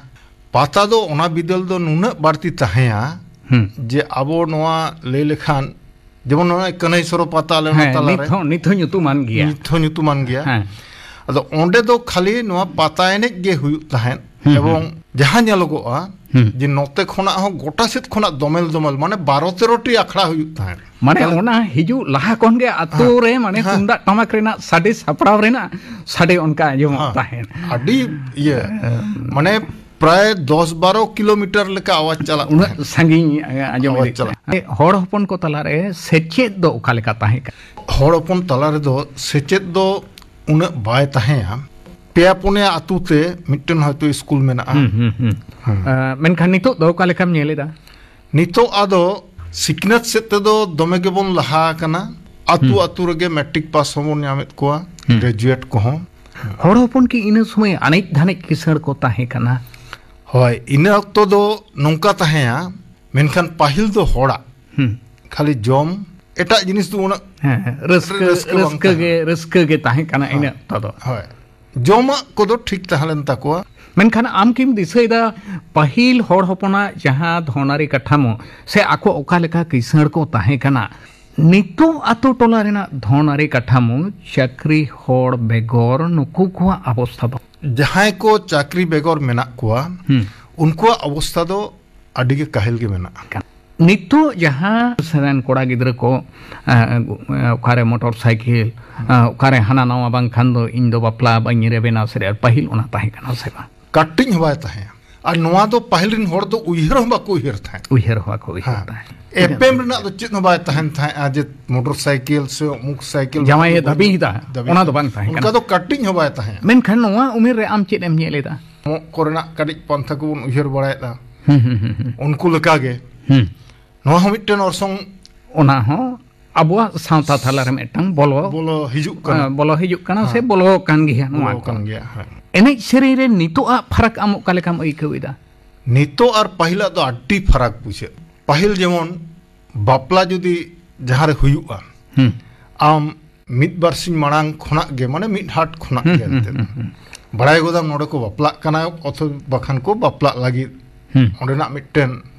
ᱯᱟᱛᱟ ᱫᱚ ᱚᱱᱟ ᱵᱤᱫᱟᱹᱞ ᱫᱚ ᱱᱩᱱᱟᱹᱜ ᱵᱟᱹᱲᱛᱤ ᱛᱟᱦᱮᱸᱭᱟ ᱦᱩᱸ᱾ ᱡᱮ ᱟᱵᱚ ᱱᱚᱣᱟ ᱞᱟᱹᱭ ᱞᱮᱠᱷᱟᱱ ᱡᱮᱢᱚᱱ ᱱᱚᱜᱼᱚᱭ ᱠᱟᱹᱱᱟᱹᱭ ᱥᱚᱨᱚ ᱯᱟᱛᱟ ᱟᱞᱮ ᱚᱱᱟ ᱦᱮᱸ, ᱛᱟᱞᱟᱨᱮ ᱱᱤᱛ ᱦᱚᱸ, ᱱᱤᱛ ᱦᱚᱸ ᱧᱩᱛᱩᱢᱟᱱ ᱜᱮᱭᱟ᱾ ᱱᱤᱛ ᱦᱚᱸ ᱧᱩᱛᱩᱢᱟᱱ ᱜᱮᱭᱟ᱾ ᱦᱮᱸ᱾ ᱟᱫᱚ ᱚᱸᱰᱮ ᱫᱚ ᱠᱷᱟᱹᱞᱤ ᱱᱚᱣᱟ ᱯᱟᱛᱟ ᱮᱱᱮᱡ ᱜᱮ ᱦᱩᱭᱩᱜ ᱛᱟᱦᱮᱸᱫ᱾ ᱦᱩᱸ, ᱮᱵᱚᱝ ᱦᱩᱸ᱾ ᱡᱟᱦᱟᱸ ᱧᱮᱞᱚᱜᱚᱜᱼᱟ ᱦᱩᱸ᱾ ᱡᱮ ᱱᱚᱛᱮ ᱠᱷᱚᱱᱟᱜ ᱦᱚᱸ ᱜᱚᱴᱟ ᱥᱮᱫ ᱠᱷᱚᱱᱟᱜ ᱫᱚᱢᱮᱞ ᱫᱚᱢᱮᱞ, ᱢᱟᱱᱮ ᱵᱟᱨᱚ ᱛᱮᱨᱚ ᱴᱤ ᱟᱠᱷᱲᱟ ᱦᱩᱭᱩᱜ ᱛᱟᱦᱮᱸᱫ᱾ ᱢᱟᱱᱮ ᱛᱟᱦᱞᱮ ᱚᱱᱟ ᱦᱤᱡᱩᱜ ᱞᱟᱦᱟ ᱠᱷᱚᱱ ᱜᱮ ᱟᱛᱳ ᱦᱮᱸ᱾ ᱨᱮ ᱢᱟᱱᱮ ᱦᱮᱸ᱾ ᱛᱩᱢᱫᱟᱜ ᱴᱟᱢᱟᱠ ᱨᱮᱱᱟᱜ ᱥᱟᱰᱮ, ᱥᱟᱯᱲᱟᱣ ᱨᱮᱱᱟᱜ ᱥᱟᱰᱮ ᱚᱱᱠᱟ ᱟᱸᱡᱚᱢᱚᱜ ᱦᱮᱸ᱾ ᱛᱟᱦᱮᱸᱫ᱾ ᱟᱹᱰᱤ ᱤᱭᱟᱹ, ᱦᱮᱸ᱾ ᱢᱟᱱᱮ ᱯᱨᱟᱭ ᱫᱚᱥ ᱵᱟᱨᱚ ᱠᱤᱞᱳᱢᱤᱴᱟᱨ ᱞᱮᱠᱟ ᱟᱣᱟᱡᱽ ᱪᱟᱞᱟᱜ ᱩᱱᱟᱹᱜ ᱛᱟᱦᱮᱸᱫ᱾ ᱥᱟᱺᱜᱤᱧ, ᱮ, ᱟᱸᱡᱚᱢ ᱟᱣᱟᱡᱽ ᱤᱫᱤᱜ ᱪᱟᱞᱟᱜ᱾ ᱛᱟᱦᱮᱸᱫ᱾ ᱦᱚᱲ ᱦᱚᱯᱚᱱ ᱠᱚ ᱛᱟᱞᱟᱨᱮ ᱥᱮᱪᱮᱫ ᱫᱚ ᱚᱠᱟ ᱞᱮᱠᱟ ᱛᱟᱦᱮᱸ ᱠᱟᱱᱟ? ᱦᱚᱲ ᱦᱚᱯᱚᱱ ᱛᱟᱞᱟ ᱨᱮᱫᱚ ᱥᱮᱪᱮᱫ ᱫᱚ ᱩᱱᱟᱹᱜ ᱵᱟᱭ ᱛᱟᱦᱮᱸᱭᱟ᱾ ᱯᱮᱭᱟ ᱯᱩᱱᱭᱟ ᱟᱛᱳ ᱛᱮ ᱢᱤᱫᱴᱮᱱ ᱦᱚᱭᱛᱳ ᱥᱠᱩᱞ ᱢᱮᱱᱟᱜᱼᱟ᱾ ᱦᱩᱸ, ᱦᱩᱸ, ᱦᱩᱸ᱾ ᱦᱩᱸ᱾ ᱮ, ᱢᱮᱱᱠᱷᱟᱱ ᱱᱤᱛᱚᱜ ᱫᱚ ᱚᱠᱟ ᱞᱮᱠᱟᱢ ᱧᱮᱞ ᱮᱫᱟ? ᱱᱤᱛᱚᱜ ᱟᱫᱚ ᱥᱤᱠᱷᱱᱟᱹᱛ ᱥᱮᱫ ᱛᱮᱫᱚ ᱫᱚᱢᱮ ᱜᱮᱵᱚᱱ ᱞᱟᱦᱟ ᱟᱠᱟᱱᱟ᱾ ᱟᱛᱳ ᱦᱩᱸ᱾ ᱟᱛᱳ ᱨᱮᱜᱮ ᱢᱮᱴᱨᱤᱠ ᱯᱟᱥ ᱦᱚᱸᱵᱚᱱ ᱧᱟᱢᱮᱫ ᱠᱚᱣᱟ, ᱦᱩᱸ᱾ ᱜᱨᱮᱡᱩᱭᱮᱴ ᱠᱚᱦᱚᱸ᱾ ᱦᱚᱲ ᱦᱚᱯᱚᱱ ᱠᱤ ᱤᱱᱟᱹ ᱥᱚᱢᱚᱭ ᱟᱱᱮᱡ ᱫᱷᱟᱱᱮᱡ ᱠᱤᱥᱟᱹᱬ ᱠᱚ ᱛᱟᱦᱮᱸ ᱠᱟᱱᱟ? ᱦᱳᱭ, ᱤᱱᱟᱹ ᱚᱠᱛᱚ ᱫᱚ ᱱᱚᱝᱠᱟ ᱛᱟᱦᱮᱸᱭᱟ, ᱢᱮᱱᱠᱷᱟᱱ ᱯᱟᱹᱦᱤᱞ ᱫᱚ ᱦᱚᱲᱟᱜ ᱦᱩᱸ᱾ ᱠᱷᱟᱹᱞᱤ ᱡᱚᱢ, ᱮᱴᱟᱜ ᱡᱤᱱᱤᱥ ᱫᱚ ᱩᱱᱟᱹᱜ ᱦᱮᱸ, ᱦᱮᱸ, ᱨᱟᱹᱥᱠᱟᱹ, ᱨᱟᱹᱥᱠᱟᱹ ᱵᱟᱝ ᱨᱟᱹᱥᱠᱟᱹ ᱛᱟᱦᱮᱸ ᱜᱮ, ᱠᱟᱱᱟ᱾ ᱨᱟᱹᱥᱠᱟᱹ ᱜᱮ ᱛᱟᱦᱮᱸ ᱠᱟᱱᱟ ᱦᱮᱸ᱾ ᱤᱱᱟᱹ ᱚᱠᱛᱚ ᱫᱚ᱾ ᱦᱳᱭ᱾ ᱡᱚᱢᱟᱜ ᱠᱚᱫᱚ ᱴᱷᱤᱠ ᱛᱟᱦᱮᱸ ᱞᱮᱱ ᱛᱟᱠᱚᱣᱟ᱾ ᱢᱮᱱᱠᱷᱟᱱ ᱟᱢ ᱠᱤᱢ ᱫᱤᱥᱟᱹᱭᱮᱫᱟ ᱯᱟᱹᱦᱤᱞ ᱦᱚᱲ ᱦᱚᱯᱚᱱᱟᱜ ᱡᱟᱦᱟᱸ ᱫᱷᱚᱱᱟᱨᱤ ᱠᱟᱴᱷᱟᱢᱳ ᱥᱮ ᱟᱠᱚ ᱚᱠᱟ ᱞᱮᱠᱟ ᱠᱤᱥᱟᱹᱬ ᱠᱚ ᱛᱟᱦᱮᱸ ᱠᱟᱱᱟ, ᱱᱤᱛᱚᱜ ᱟᱛᱳ ᱴᱚᱞᱟ ᱨᱮᱱᱟᱜ ᱫᱷᱚᱱᱟᱨᱤ ᱠᱟᱴᱷᱟᱢᱳ ᱪᱟᱹᱠᱨᱤ ᱦᱚᱲ ᱵᱮᱜᱚᱨ ᱱᱩᱠᱩ ᱠᱚᱣᱟᱜ ᱚᱵᱚᱥᱛᱷᱟ ᱫᱚ? ᱡᱟᱦᱟᱸᱭ ᱠᱚ ᱪᱟᱹᱠᱨᱤ ᱵᱮᱜᱚᱨ ᱢᱮᱱᱟᱜ ᱠᱚᱣᱟ, ᱦᱩᱸ᱾ ᱩᱱᱠᱩᱣᱟᱜ ᱚᱵᱚᱥᱛᱷᱟ ᱫᱚ ᱟᱹᱰᱤ ᱜᱮ ᱠᱟᱹᱦᱤᱞ ᱜᱮ ᱢᱮᱱᱟᱜᱼᱟ᱾ ᱱᱤᱛᱚᱜ ᱡᱟᱦᱟᱸ ᱥᱮᱨᱮᱱ ᱠᱚᱲᱟ ᱜᱤᱫᱽᱨᱟᱹ ᱠᱚ, ᱮ, ᱚᱠᱟᱨᱮ ᱢᱚᱴᱚᱨ ᱥᱟᱭᱠᱮᱞ, ᱮ, ᱚᱠᱟᱨᱮ ᱦᱟᱱᱟ ᱱᱟᱣᱟ, ᱵᱟᱝᱠᱷᱟᱱ ᱫᱚ ᱤᱧ ᱫᱚ ᱵᱟᱯᱞᱟ ᱵᱟᱹᱧ ᱨᱮᱵᱮᱱᱟ ᱥᱮ, ᱯᱟᱹᱦᱤᱞ ᱚᱱᱟ ᱛᱟᱦᱮᱸ ᱠᱟᱱᱟ ᱥᱮ ᱵᱟᱝ? ᱠᱟᱹᱴᱤᱡ ᱦᱚᱸ ᱵᱟᱭ ᱛᱟᱦᱮᱸ᱾ ᱟᱨ ᱱᱚᱣᱟ ᱫᱚ ᱯᱟᱹᱦᱤᱞ ᱨᱮᱱ ᱦᱚᱲ ᱫᱚ ᱩᱭᱦᱟᱹᱨ ᱦᱚᱸ ᱵᱟᱠᱚ ᱩᱭᱦᱟᱹᱨ ᱛᱟᱦᱮᱸᱫ᱾ ᱩᱭᱦᱟᱹᱨ ᱦᱚᱸ ᱵᱟᱠᱚ ᱩᱭᱦᱟᱹᱨ ᱦᱮᱸ᱾ ᱛᱟᱦᱮᱸᱫ᱾ ᱮᱯᱮᱢ ᱨᱮᱱᱟᱜ ᱫᱚ ᱪᱮᱫ ᱦᱚᱸ ᱵᱟᱭ ᱛᱟᱦᱮᱱ ᱛᱟᱦᱮᱸᱫᱼᱟ, ᱡᱮ ᱢᱚᱴᱚᱨ ᱥᱟᱭᱠᱮᱞ ᱥᱮ ᱚᱢᱩᱠ ᱥᱟᱭᱠᱮᱞ ᱡᱟᱶᱟᱭᱮ ᱫᱟᱹᱵᱤᱭᱮᱫᱟ, ᱫᱟᱹᱵᱤ ᱚᱱᱟ ᱫᱚ ᱵᱟᱝ ᱛᱟᱦᱮᱸ ᱚᱱᱠᱟ ᱠᱟᱱᱟ᱾ ᱫᱚ ᱠᱟᱹᱴᱤᱡ ᱦᱚᱸ ᱵᱟᱭ ᱛᱟᱦᱮᱸᱫ᱾ ᱢᱮᱱᱠᱷᱟᱱ ᱱᱚᱣᱟ ᱩᱢᱮᱨ ᱨᱮ ᱟᱢ ᱪᱮᱫ ᱮᱢ ᱧᱮᱞ ᱮᱫᱟ? ᱠᱚᱢᱚᱜ ᱠᱚᱨᱮᱱᱟᱜ ᱠᱟᱹᱴᱤᱡ ᱯᱟᱱᱛᱷᱟ ᱠᱚᱵᱚᱱ ᱩᱭᱦᱟᱹᱨ ᱵᱟᱲᱟᱭᱮᱫᱟ᱾ ᱦᱩᱸ, ᱦᱩᱸ, ᱦᱩᱸ, ᱦᱩᱸ᱾ ᱩᱱᱠᱩ ᱞᱮᱠᱟᱜᱮ ᱦᱩᱸ᱾ ᱱᱚᱣᱟ ᱦᱚᱸ ᱢᱤᱫᱴᱮᱱ ᱚᱨᱥᱚᱝ᱾ ᱚᱱᱟ ᱦᱚᱸ ᱟᱵᱚᱣᱟᱜ ᱥᱟᱶᱛᱟ ᱛᱟᱞᱟᱨᱮ ᱢᱤᱫᱴᱟᱝ ᱵᱚᱞᱚ, ᱵᱚᱞᱚ ᱦᱤᱡᱩᱜ ᱠᱟᱱᱟ᱾ ᱟᱸ, ᱵᱚᱞᱚ ᱦᱤᱡᱩᱜ ᱠᱟᱱᱟ ᱥᱮ ᱦᱮᱸ᱾ ᱵᱚᱞᱚ ᱟᱠᱟᱱ ᱜᱮᱭᱟ ᱱᱚᱣᱟ ᱵᱚᱞᱚ ᱠᱚ᱾ ᱟᱠᱟᱱ ᱜᱮᱭᱟ, ᱦᱮᱸ᱾ ᱮᱱᱮᱡ ᱥᱮᱨᱮᱧ ᱨᱮ ᱱᱤᱛᱚᱜ ᱟᱜ ᱯᱷᱟᱨᱟᱠ ᱟᱢ ᱚᱠᱟ ᱞᱮᱠᱟᱢ ᱟᱹᱭᱠᱟᱹᱣ ᱮᱫᱟ? ᱱᱤᱛᱚᱜ ᱟᱨ ᱯᱟᱹᱦᱤᱞᱟᱜ ᱫᱚ ᱟᱹᱰᱤ ᱯᱷᱟᱨᱟᱠ ᱵᱩᱡᱷᱟᱹᱜ᱾ ᱯᱟᱹᱦᱤᱞ ᱡᱮᱢᱚᱱ ᱵᱟᱯᱞᱟ ᱡᱩᱫᱤ ᱡᱟᱦᱟᱸ ᱨᱮ ᱦᱩᱭᱩᱜᱼᱟ, ᱦᱩᱸ᱾ ᱟᱢ ᱢᱤᱫ ᱵᱟᱨ ᱥᱤᱧ ᱢᱟᱲᱟᱝ ᱠᱷᱚᱱᱟᱜ ᱜᱮ, ᱢᱟᱱᱮ ᱢᱤᱫ ᱦᱟᱴ ᱠᱷᱚᱱᱟᱜ ᱦᱩᱸ, ᱜᱮ ᱦᱩᱸ, ᱮᱱᱛᱮᱫ ᱦᱩᱸ, ᱦᱩᱸ᱾ ᱵᱟᱲᱟᱭ ᱜᱚᱫᱟᱢ ᱱᱚᱰᱮ ᱠᱚ ᱵᱟᱯᱞᱟᱜ ᱠᱟᱱᱟ, ᱚᱛᱷᱚ-, ᱵᱟᱠᱷᱟᱱ ᱠᱚ ᱵᱟᱯᱞᱟᱜ ᱞᱟᱹᱜᱤᱫ᱾ ᱦᱩᱸ᱾ ᱚᱸᱰᱮᱱᱟᱜ ᱢᱤᱫᱴᱮᱱ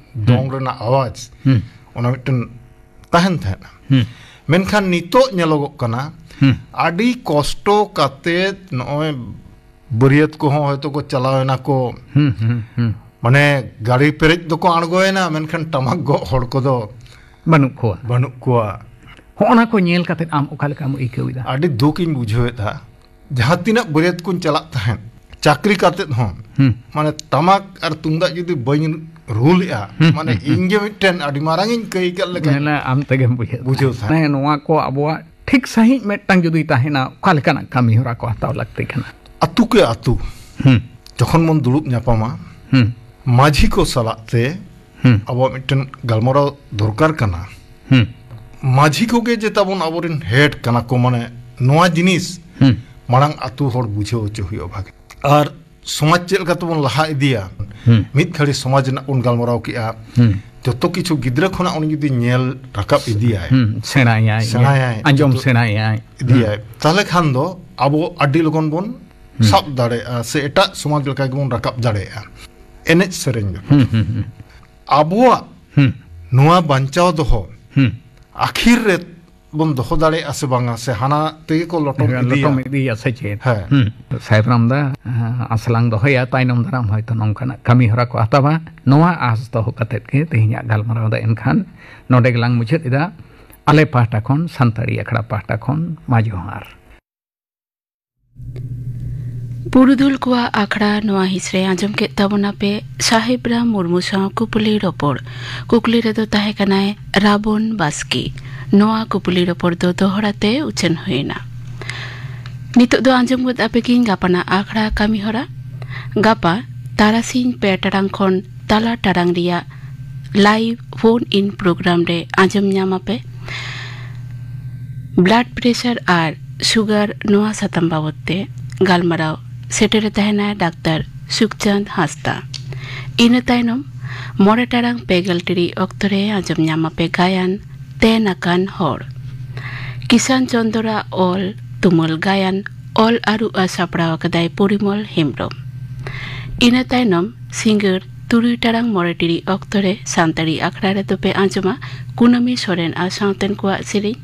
ᱫᱚᱝ ᱦᱩᱸ᱾ ᱨᱮᱱᱟᱜ ᱟᱣᱟᱡᱽ, ᱦᱩᱸ᱾ ᱚᱱᱟ ᱢᱤᱫᱴᱮᱱ ᱛᱟᱦᱮᱱ ᱛᱟᱦᱮᱸᱫ᱾ ᱦᱩᱸ᱾ ᱢᱮᱱᱠᱷᱟᱱ ᱱᱤᱛᱚᱜ ᱧᱮᱞᱚᱜᱚᱜ ᱠᱟᱱᱟ, ᱦᱩᱸ᱾ ᱟᱹᱰᱤ ᱠᱚᱥᱴᱚ ᱠᱟᱛᱮᱫ ᱱᱚᱜᱼᱚᱭ ᱵᱟᱹᱨᱭᱟᱹᱛ ᱠᱚᱦᱚᱸ ᱦᱚᱭᱛᱳ ᱠᱚ ᱪᱟᱞᱟᱣ ᱮᱱᱟ ᱠᱚ᱾ ᱦᱩᱸ, ᱦᱩᱸ, ᱦᱩᱸ᱾ ᱢᱟᱱᱮ ᱜᱟᱹᱰᱤ ᱯᱮᱨᱮᱡ ᱫᱚᱠᱚ ᱟᱬᱜᱚᱭᱮᱱᱟ, ᱢᱮᱱᱠᱷᱟᱱ ᱴᱟᱢᱟᱠ ᱜᱚᱜ ᱦᱚᱲ ᱠᱚᱫᱚ ᱵᱟᱹᱱᱩᱜ ᱠᱚᱣᱟ᱾ ᱵᱟᱹᱱᱩᱜ ᱠᱚᱣᱟ᱾ ᱦᱚᱸᱜᱼᱚ ᱱᱟ ᱠᱚ ᱧᱮᱞ ᱠᱟᱛᱮᱫ ᱟᱢ ᱚᱠᱟ ᱞᱮᱠᱟᱢ ᱟᱹᱭᱠᱟᱹᱣ ᱮᱫᱟ? ᱟᱹᱰᱤ ᱫᱩᱠ ᱤᱧ ᱵᱩᱡᱷᱟᱹᱣᱮᱫᱟ᱾ ᱡᱟᱦᱟᱸ ᱛᱤᱱᱟᱹᱜ ᱵᱟᱹᱨᱭᱟᱹᱛ ᱠᱚᱧ ᱪᱟᱞᱟᱜ ᱛᱟᱦᱮᱸᱫ, ᱪᱟᱹᱠᱨᱤ ᱠᱟᱛᱮᱫ ᱦᱚᱸ, ᱦᱩᱸ᱾ ᱢᱟᱱᱮ ᱴᱟᱢᱟᱠ ᱟᱨ ᱛᱩᱢᱫᱟᱜ ᱡᱩᱫᱤ ᱵᱟᱹᱧ ᱨᱩ ᱞᱮᱜᱼᱟ, ᱦᱩᱸ, ᱢᱟᱱᱮ ᱦᱩᱸ, ᱦᱩᱸ᱾ ᱤᱧ ᱜᱮ ᱢᱤᱫᱴᱮᱱ ᱟᱹᱰᱤ ᱢᱟᱨᱟᱝ ᱤᱧ ᱠᱟᱹᱭ ᱠᱟᱜ ᱞᱮᱠᱟ ᱢᱮᱱᱟ ᱟᱢ ᱛᱮᱜᱮᱢ ᱵᱩᱡᱷᱟᱹᱣ ᱵᱩᱡᱷᱟᱹᱣ ᱛᱟᱦᱮᱸᱫ᱾ ᱛᱟᱦᱮᱸᱫ᱾ ᱦᱮᱸ, ᱱᱚᱣᱟ ᱠᱚ ᱟᱵᱚᱣᱟᱜ ᱴᱷᱤᱠ ᱥᱟᱺᱦᱤᱡ ᱢᱤᱫᱴᱟᱝ ᱡᱩᱫᱤ ᱛᱟᱦᱮᱱᱟ, ᱚᱠᱟ ᱞᱮᱠᱟᱱᱟᱜ ᱠᱟᱹᱢᱤ ᱦᱚᱨᱟ ᱠᱚ ᱦᱟᱛᱟᱣ ᱞᱟᱹᱠᱛᱤ ᱠᱟᱱᱟ? ᱟᱹᱛᱩ ᱠᱮ ᱟᱹᱛᱩ ᱦᱩᱸ᱾ ᱡᱚᱠᱷᱚᱱ ᱵᱚᱱ ᱫᱩᱲᱩᱵ ᱧᱟᱯᱟᱢᱟ, ᱦᱩᱸ᱾ ᱢᱟᱹᱡᱷᱤ ᱠᱚ ᱥᱟᱞᱟᱜ ᱛᱮ ᱦᱩᱸ᱾ ᱟᱵᱚᱣᱟᱜ ᱢᱤᱫᱴᱮᱱ ᱜᱟᱞᱢᱟᱨᱟᱣ ᱫᱚᱨᱠᱟᱨ ᱠᱟᱱᱟ᱾ ᱦᱩᱸ᱾ ᱢᱟᱹᱡᱷᱤ ᱠᱚᱜᱮ ᱡᱮ ᱛᱟᱵᱚᱱ ᱟᱵᱚᱨᱮᱱ ᱦᱮᱰ ᱠᱟᱱᱟ ᱠᱚ, ᱢᱟᱱᱮ ᱱᱚᱣᱟ ᱡᱤᱱᱤᱥ ᱦᱩᱸ᱾ ᱢᱟᱲᱟᱝ ᱟᱹᱛᱩ ᱦᱚᱲ ᱵᱩᱡᱷᱟᱹᱣ ᱦᱚᱪᱚ ᱦᱩᱭᱩᱜᱼᱟ ᱵᱷᱟᱜᱮ᱾ ᱟᱨ ᱥᱚᱢᱟᱡᱽ ᱪᱮᱫ ᱞᱮᱠᱟ ᱛᱮᱵᱚᱱ ᱞᱟᱦᱟ ᱤᱫᱤᱭᱟ? ᱦᱩᱸ᱾ ᱢᱤᱫ ᱜᱷᱟᱹᱲᱤ ᱥᱚᱢᱟᱡᱽ ᱨᱮᱱᱟᱜ ᱵᱚᱱ ᱜᱟᱞᱢᱟᱨᱟᱣ ᱠᱮᱜᱼᱟ᱾ ᱦᱩᱸ᱾ ᱡᱚᱛᱚ ᱠᱤᱪᱷᱩ ᱜᱤᱫᱽᱨᱟᱹ ᱠᱷᱚᱱᱟᱜ ᱩᱱᱤ ᱡᱩᱫᱤ ᱧᱮᱞ ᱨᱟᱠᱟᱵ ᱤᱫᱤᱭᱟᱭ, ᱦᱩᱸ, ᱥᱮᱬᱟᱭᱟᱭ, ᱥᱮᱬᱟᱭᱟᱭ, ᱟᱸᱡᱚᱢ ᱡᱚᱛᱚ ᱥᱮᱬᱟᱭᱟᱭ᱾ ᱤᱫᱤᱭᱟᱭ, ᱦᱩᱸ᱾ ᱛᱟᱦᱞᱮ ᱠᱷᱟᱱ ᱫᱚ ᱟᱵᱚ ᱟᱹᱰᱤ ᱞᱚᱜᱚᱱ ᱵᱚᱱ ᱦᱩᱸ᱾ ᱥᱟᱵ ᱫᱟᱲᱮᱭᱟᱜᱼᱟ, ᱥᱮ ᱮᱴᱟᱜ ᱥᱚᱢᱟᱡᱽ ᱞᱮᱠᱟ ᱜᱮᱵᱚᱱ ᱨᱟᱠᱟᱵ ᱫᱟᱲᱮᱭᱟᱜᱼᱟ᱾ ᱮᱱᱮᱡ ᱥᱮᱨᱮᱧ ᱫᱚ ᱦᱩᱸ, ᱦᱩᱸ, ᱦᱩᱸ᱾ ᱟᱵᱚᱣᱟᱜ ᱦᱩᱸ᱾ ᱱᱚᱣᱟ ᱵᱟᱧᱪᱟᱣ ᱫᱚᱦᱚ ᱦᱩᱸ᱾ ᱟᱹᱠᱷᱤᱨ ᱨᱮ ᱵᱚᱱ ᱫᱚᱦᱚ ᱫᱟᱲᱮᱭᱟᱜᱼᱟ ᱥᱮ ᱵᱟᱝᱟ, ᱥᱮ ᱦᱟᱱᱟ ᱛᱮᱜᱮ ᱠᱚ ᱞᱚᱴᱚᱢ ᱤᱫᱤᱭᱟ? ᱞᱚᱴᱚᱢ ᱤᱫᱤᱭᱟ ᱥᱮ ᱪᱮᱫ? ᱦᱮᱸ᱾ ᱦᱩᱸ᱾ ᱥᱟᱭᱵᱨᱟᱢ ᱫᱟ, ᱟᱸ, ᱟᱥᱞᱟᱝ ᱫᱚᱦᱚᱭᱟ, ᱛᱟᱭᱱᱚᱢ ᱫᱟᱨᱟᱢ ᱦᱚᱭᱛᱚ ᱱᱚᱝᱠᱟᱱᱟᱜ ᱠᱟᱹᱢᱤ ᱦᱚᱨᱟ ᱠᱚ ᱦᱟᱛᱟᱣᱟ, ᱱᱚᱣᱟ ᱟᱸᱥ ᱫᱚᱦᱚ ᱠᱟᱛᱮᱫ ᱜᱮ ᱛᱮᱦᱮᱧᱟᱜ ᱜᱟᱞᱢᱟᱨᱟᱣ ᱫᱚ ᱮᱱᱠᱷᱟᱱ ᱱᱚᱰᱮ ᱜᱮᱞᱟᱝ ᱢᱩᱪᱟᱹᱫ ᱮᱫᱟ᱾ ᱟᱞᱮ ᱯᱟᱦᱴᱟ ᱠᱷᱚᱱ, ᱥᱟᱱᱛᱟᱲᱤ ᱟᱠᱷᱲᱟ ᱯᱟᱦᱴᱟ ᱠᱷᱚᱱ, ᱢᱟ ᱡᱚᱦᱟᱨ᱾ ᱯᱩᱨᱩᱫᱷᱩᱞ ᱠᱚᱣᱟᱜ ᱟᱠᱷᱲᱟ ᱱᱚᱣᱟ ᱦᱤᱸᱥ ᱨᱮ ᱟᱸᱡᱚᱢ ᱠᱮᱫ ᱛᱟᱵᱚᱱᱟ ᱯᱮ ᱥᱟᱦᱮᱵ ᱨᱟᱢ ᱢᱩᱨᱢᱩ ᱥᱟᱶ ᱠᱩᱯᱞᱤ ᱨᱚᱯᱚᱲ᱾ ᱠᱩᱠᱞᱤ ᱨᱮᱫᱚ ᱛᱟᱦᱮᱸ ᱠᱟᱱᱟᱭ ᱨᱟᱵᱚᱱ ᱵᱟᱥᱠᱮ᱾ ᱱᱚᱣᱟ ᱠᱩᱯᱞᱤ ᱨᱚᱯᱚᱲ ᱫᱚ ᱫᱚᱦᱲᱟ ᱛᱮ ᱩᱪᱷᱟᱹᱱ ᱦᱩᱭᱮᱱᱟ᱾ ᱱᱤᱛᱚᱜ ᱫᱚ ᱟᱸᱡᱚᱢ ᱜᱚᱫ ᱟᱯᱮ ᱜᱤᱧ ᱜᱟᱯᱟᱱᱟᱜ ᱟᱠᱷᱲᱟ ᱠᱟᱹᱢᱤ ᱦᱚᱨᱟ᱾ ᱜᱟᱯᱟ ᱛᱟᱨᱟᱥᱤᱧ ᱯᱮ ᱴᱟᱲᱟᱝ ᱠᱷᱚᱱ ᱛᱟᱞᱟ ᱴᱟᱲᱟᱝ ᱨᱮᱭᱟᱜ live phone in program ᱨᱮ ᱟᱸᱡᱚᱢ ᱧᱟᱢ ᱟᱯᱮ᱾ Blood pressure ᱟᱨ sugar ᱱᱚᱣᱟ ᱥᱟᱛᱟᱢ ᱵᱟᱵᱚᱛ ᱛᱮ ᱜᱟᱞᱢᱟᱨᱟᱣ ᱥᱮᱴᱮᱨᱮ ᱛᱟᱦᱮᱱᱟᱭ ᱰᱟᱠᱛᱟᱨ ᱥᱩᱠᱪᱟᱸᱫᱽ ᱦᱟᱸᱥᱫᱟ᱾ ᱤᱱᱟᱹ ᱛᱟᱭᱱᱚᱢ ᱢᱚᱬᱮ ᱴᱟᱲᱟᱝ ᱯᱮ ᱜᱮᱞ ᱴᱤᱲᱤᱡ ᱚᱠᱛᱚ ᱨᱮ ᱟᱸᱡᱚᱢ ᱧᱟᱢ ᱟᱯᱮ ᱜᱟᱭᱟᱱ ᱛᱮᱱ ᱟᱠᱟᱱ ᱦᱚᱲ᱾ ᱠᱤᱥᱟᱱ ᱪᱚᱸᱫᱽᱨᱚᱣᱟᱜ ᱚᱞ ᱛᱩᱢᱟᱹᱞ ᱜᱟᱭᱟᱱ ᱚᱞ ᱟᱹᱨᱩ ᱟᱨ ᱥᱟᱯᱲᱟᱣ ᱟᱠᱟᱫᱟᱭ ᱯᱚᱨᱤᱢᱚᱞ ᱦᱮᱢᱵᱽᱨᱚᱢ᱾ ᱤᱱᱟᱹ ᱛᱟᱭᱱᱚᱢ ᱥᱤᱸᱜᱟᱹᱲ ᱛᱩᱨᱩᱭ ᱴᱟᱲᱟᱝ ᱢᱚᱬᱮ ᱴᱤᱲᱤᱡ ᱚᱠᱛᱚ ᱨᱮ ᱥᱟᱱᱛᱟᱲᱤ ᱟᱠᱷᱲᱟ ᱨᱮᱫᱚ ᱯᱮ ᱟᱸᱡᱚᱢᱟ ᱠᱩᱱᱟᱹᱢᱤ ᱥᱚᱨᱮᱱ ᱟᱨ ᱥᱟᱶᱛᱮᱱ ᱠᱚᱣᱟᱜ ᱥᱮᱨᱮᱧ,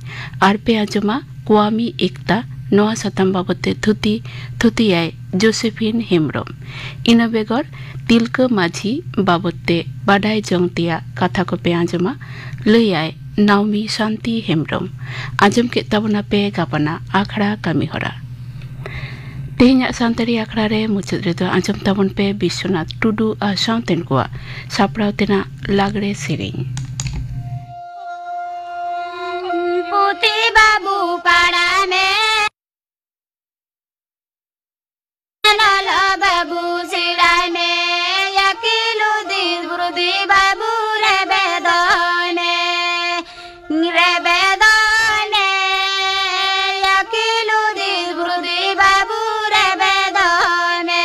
ᱟᱨ ᱯᱮ ᱟᱸᱡᱚᱢᱟ ᱠᱚᱣᱟᱢᱤ ᱮᱠᱛᱟ᱾ ᱱᱚᱣᱟ ᱥᱟᱛᱟᱢ ᱵᱟᱵᱚᱛ ᱛᱮ ᱛᱷᱩᱛᱤ ᱛᱷᱩᱛᱤᱭᱟᱭ ᱡᱳᱥᱮᱯᱷᱤᱱ ᱦᱮᱢᱵᱽᱨᱚᱢ᱾ ᱤᱱᱟᱹ ᱵᱮᱜᱚᱨ ᱛᱤᱞᱠᱟᱹ ᱢᱟᱹᱡᱷᱤ ᱵᱟᱵᱚᱛ ᱛᱮ ᱵᱟᱰᱟᱭ ᱡᱚᱝ ᱛᱮᱭᱟᱜ ᱠᱟᱛᱷᱟ ᱠᱚᱯᱮ ᱟᱸᱡᱚᱢᱟ, ᱞᱟᱹᱭᱟᱭ ᱱᱟᱣᱢᱤ ᱥᱟᱱᱛᱤ ᱦᱮᱢᱵᱽᱨᱚᱢ᱾ ᱟᱸᱡᱚᱢ ᱠᱮᱫ ᱛᱟᱵᱚᱱᱟ ᱯᱮ ᱜᱟᱯᱟᱱᱟᱜ ᱟᱠᱷᱲᱟ ᱠᱟᱹᱢᱤ ᱦᱚᱨᱟ᱾ ᱛᱮᱦᱮᱧᱟᱜ ᱥᱟᱱᱛᱟᱲᱤ ᱟᱠᱷᱲᱟ ᱨᱮ ᱢᱩᱪᱟᱹᱫ ᱨᱮᱫᱚ ᱟᱸᱡᱚᱢ ᱛᱟᱵᱚᱱ ᱯᱮ ᱵᱤᱥᱥᱚᱱᱟᱛᱷ ᱴᱩᱰᱩ ᱟᱨ ᱥᱟᱶᱛᱮᱱ ᱠᱚᱣᱟᱜ ᱥᱟᱯᱲᱟᱣ ᱛᱮᱱᱟᱜ ᱞᱟᱜᱽᱲᱮ ᱥᱮᱨᱮᱧ᱾ ᱯᱩᱛᱷᱤ ᱵᱟᱹᱵᱩ ᱯᱟᱲᱦᱟᱣ ᱢᱮ᱾ ᱞᱚᱞᱚ ᱵᱟᱹᱵᱩ ᱥᱮᱬᱟᱭ ᱢᱮ᱾ ᱟᱹᱠᱤᱞ ᱦᱩᱫᱤᱥ ᱵᱩᱨᱫᱷᱤ ᱵᱟᱹᱵᱩ ᱨᱮᱵᱮᱫᱚᱭ ᱢᱮ᱾ ᱨᱮᱵᱮᱫᱚᱭ ᱢᱮ᱾ ᱟᱹᱠᱤᱞ ᱦᱩᱫᱤᱥ ᱵᱩᱨᱫᱷᱤ ᱵᱟᱹᱵᱩ ᱨᱮᱵᱮᱫᱚᱭ ᱢᱮ᱾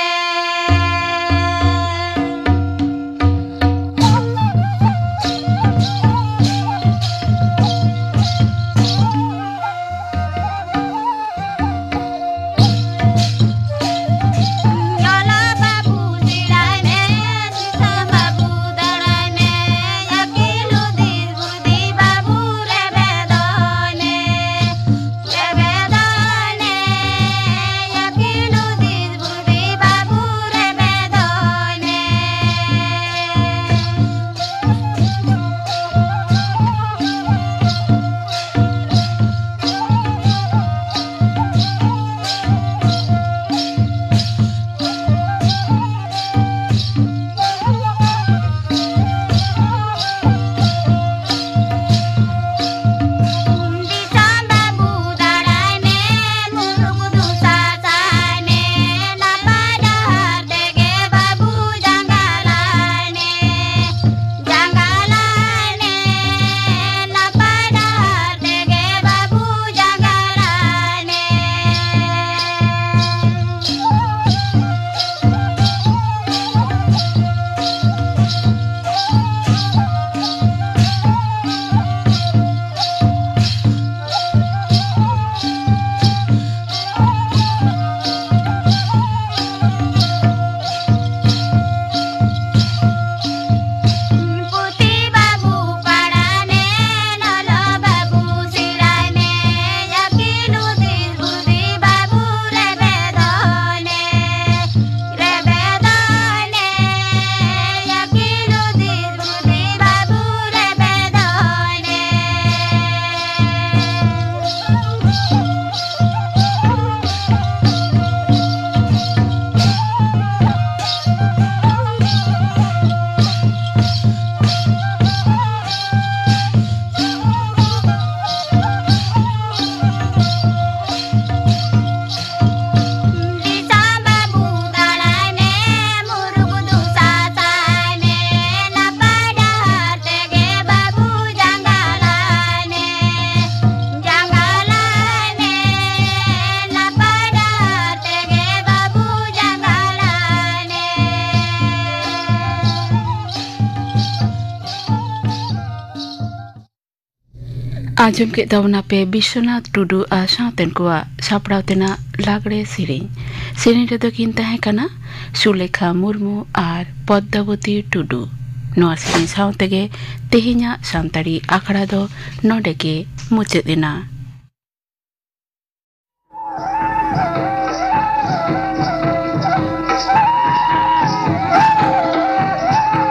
ᱟᱸᱡᱚᱢ ᱠᱮᱫ ᱛᱟᱵᱚᱱᱟᱯᱮ ᱵᱤᱥᱥᱚᱱᱟᱛᱷ ᱴᱩᱰᱩ ᱟᱨ ᱥᱟᱶᱛᱮᱱ ᱠᱚᱣᱟᱜ ᱥᱟᱯᱲᱟᱣ ᱛᱮᱱᱟᱜ ᱞᱟᱜᱽᱲᱮ ᱥᱮᱨᱮᱧ᱾ ᱥᱮᱨᱮᱧ ᱨᱮᱫᱚ ᱠᱤᱱ ᱛᱟᱦᱮᱸ ᱠᱟᱱᱟ ᱥᱩᱞᱮᱠᱷᱟ ᱢᱩᱨᱢᱩ ᱟᱨ ᱯᱚᱫᱽᱫᱟᱵᱚᱛᱤ ᱴᱩᱰᱩ᱾ ᱱᱚᱣᱟ ᱥᱮᱨᱮᱧ ᱥᱟᱶ ᱛᱮᱜᱮ ᱛᱮᱦᱮᱧᱟᱜ ᱥᱟᱱᱛᱟᱲᱤ ᱟᱠᱷᱲᱟ ᱫᱚ ᱱᱚᱰᱮ ᱜᱮ ᱢᱩᱪᱟᱹᱫ ᱮᱱᱟ᱾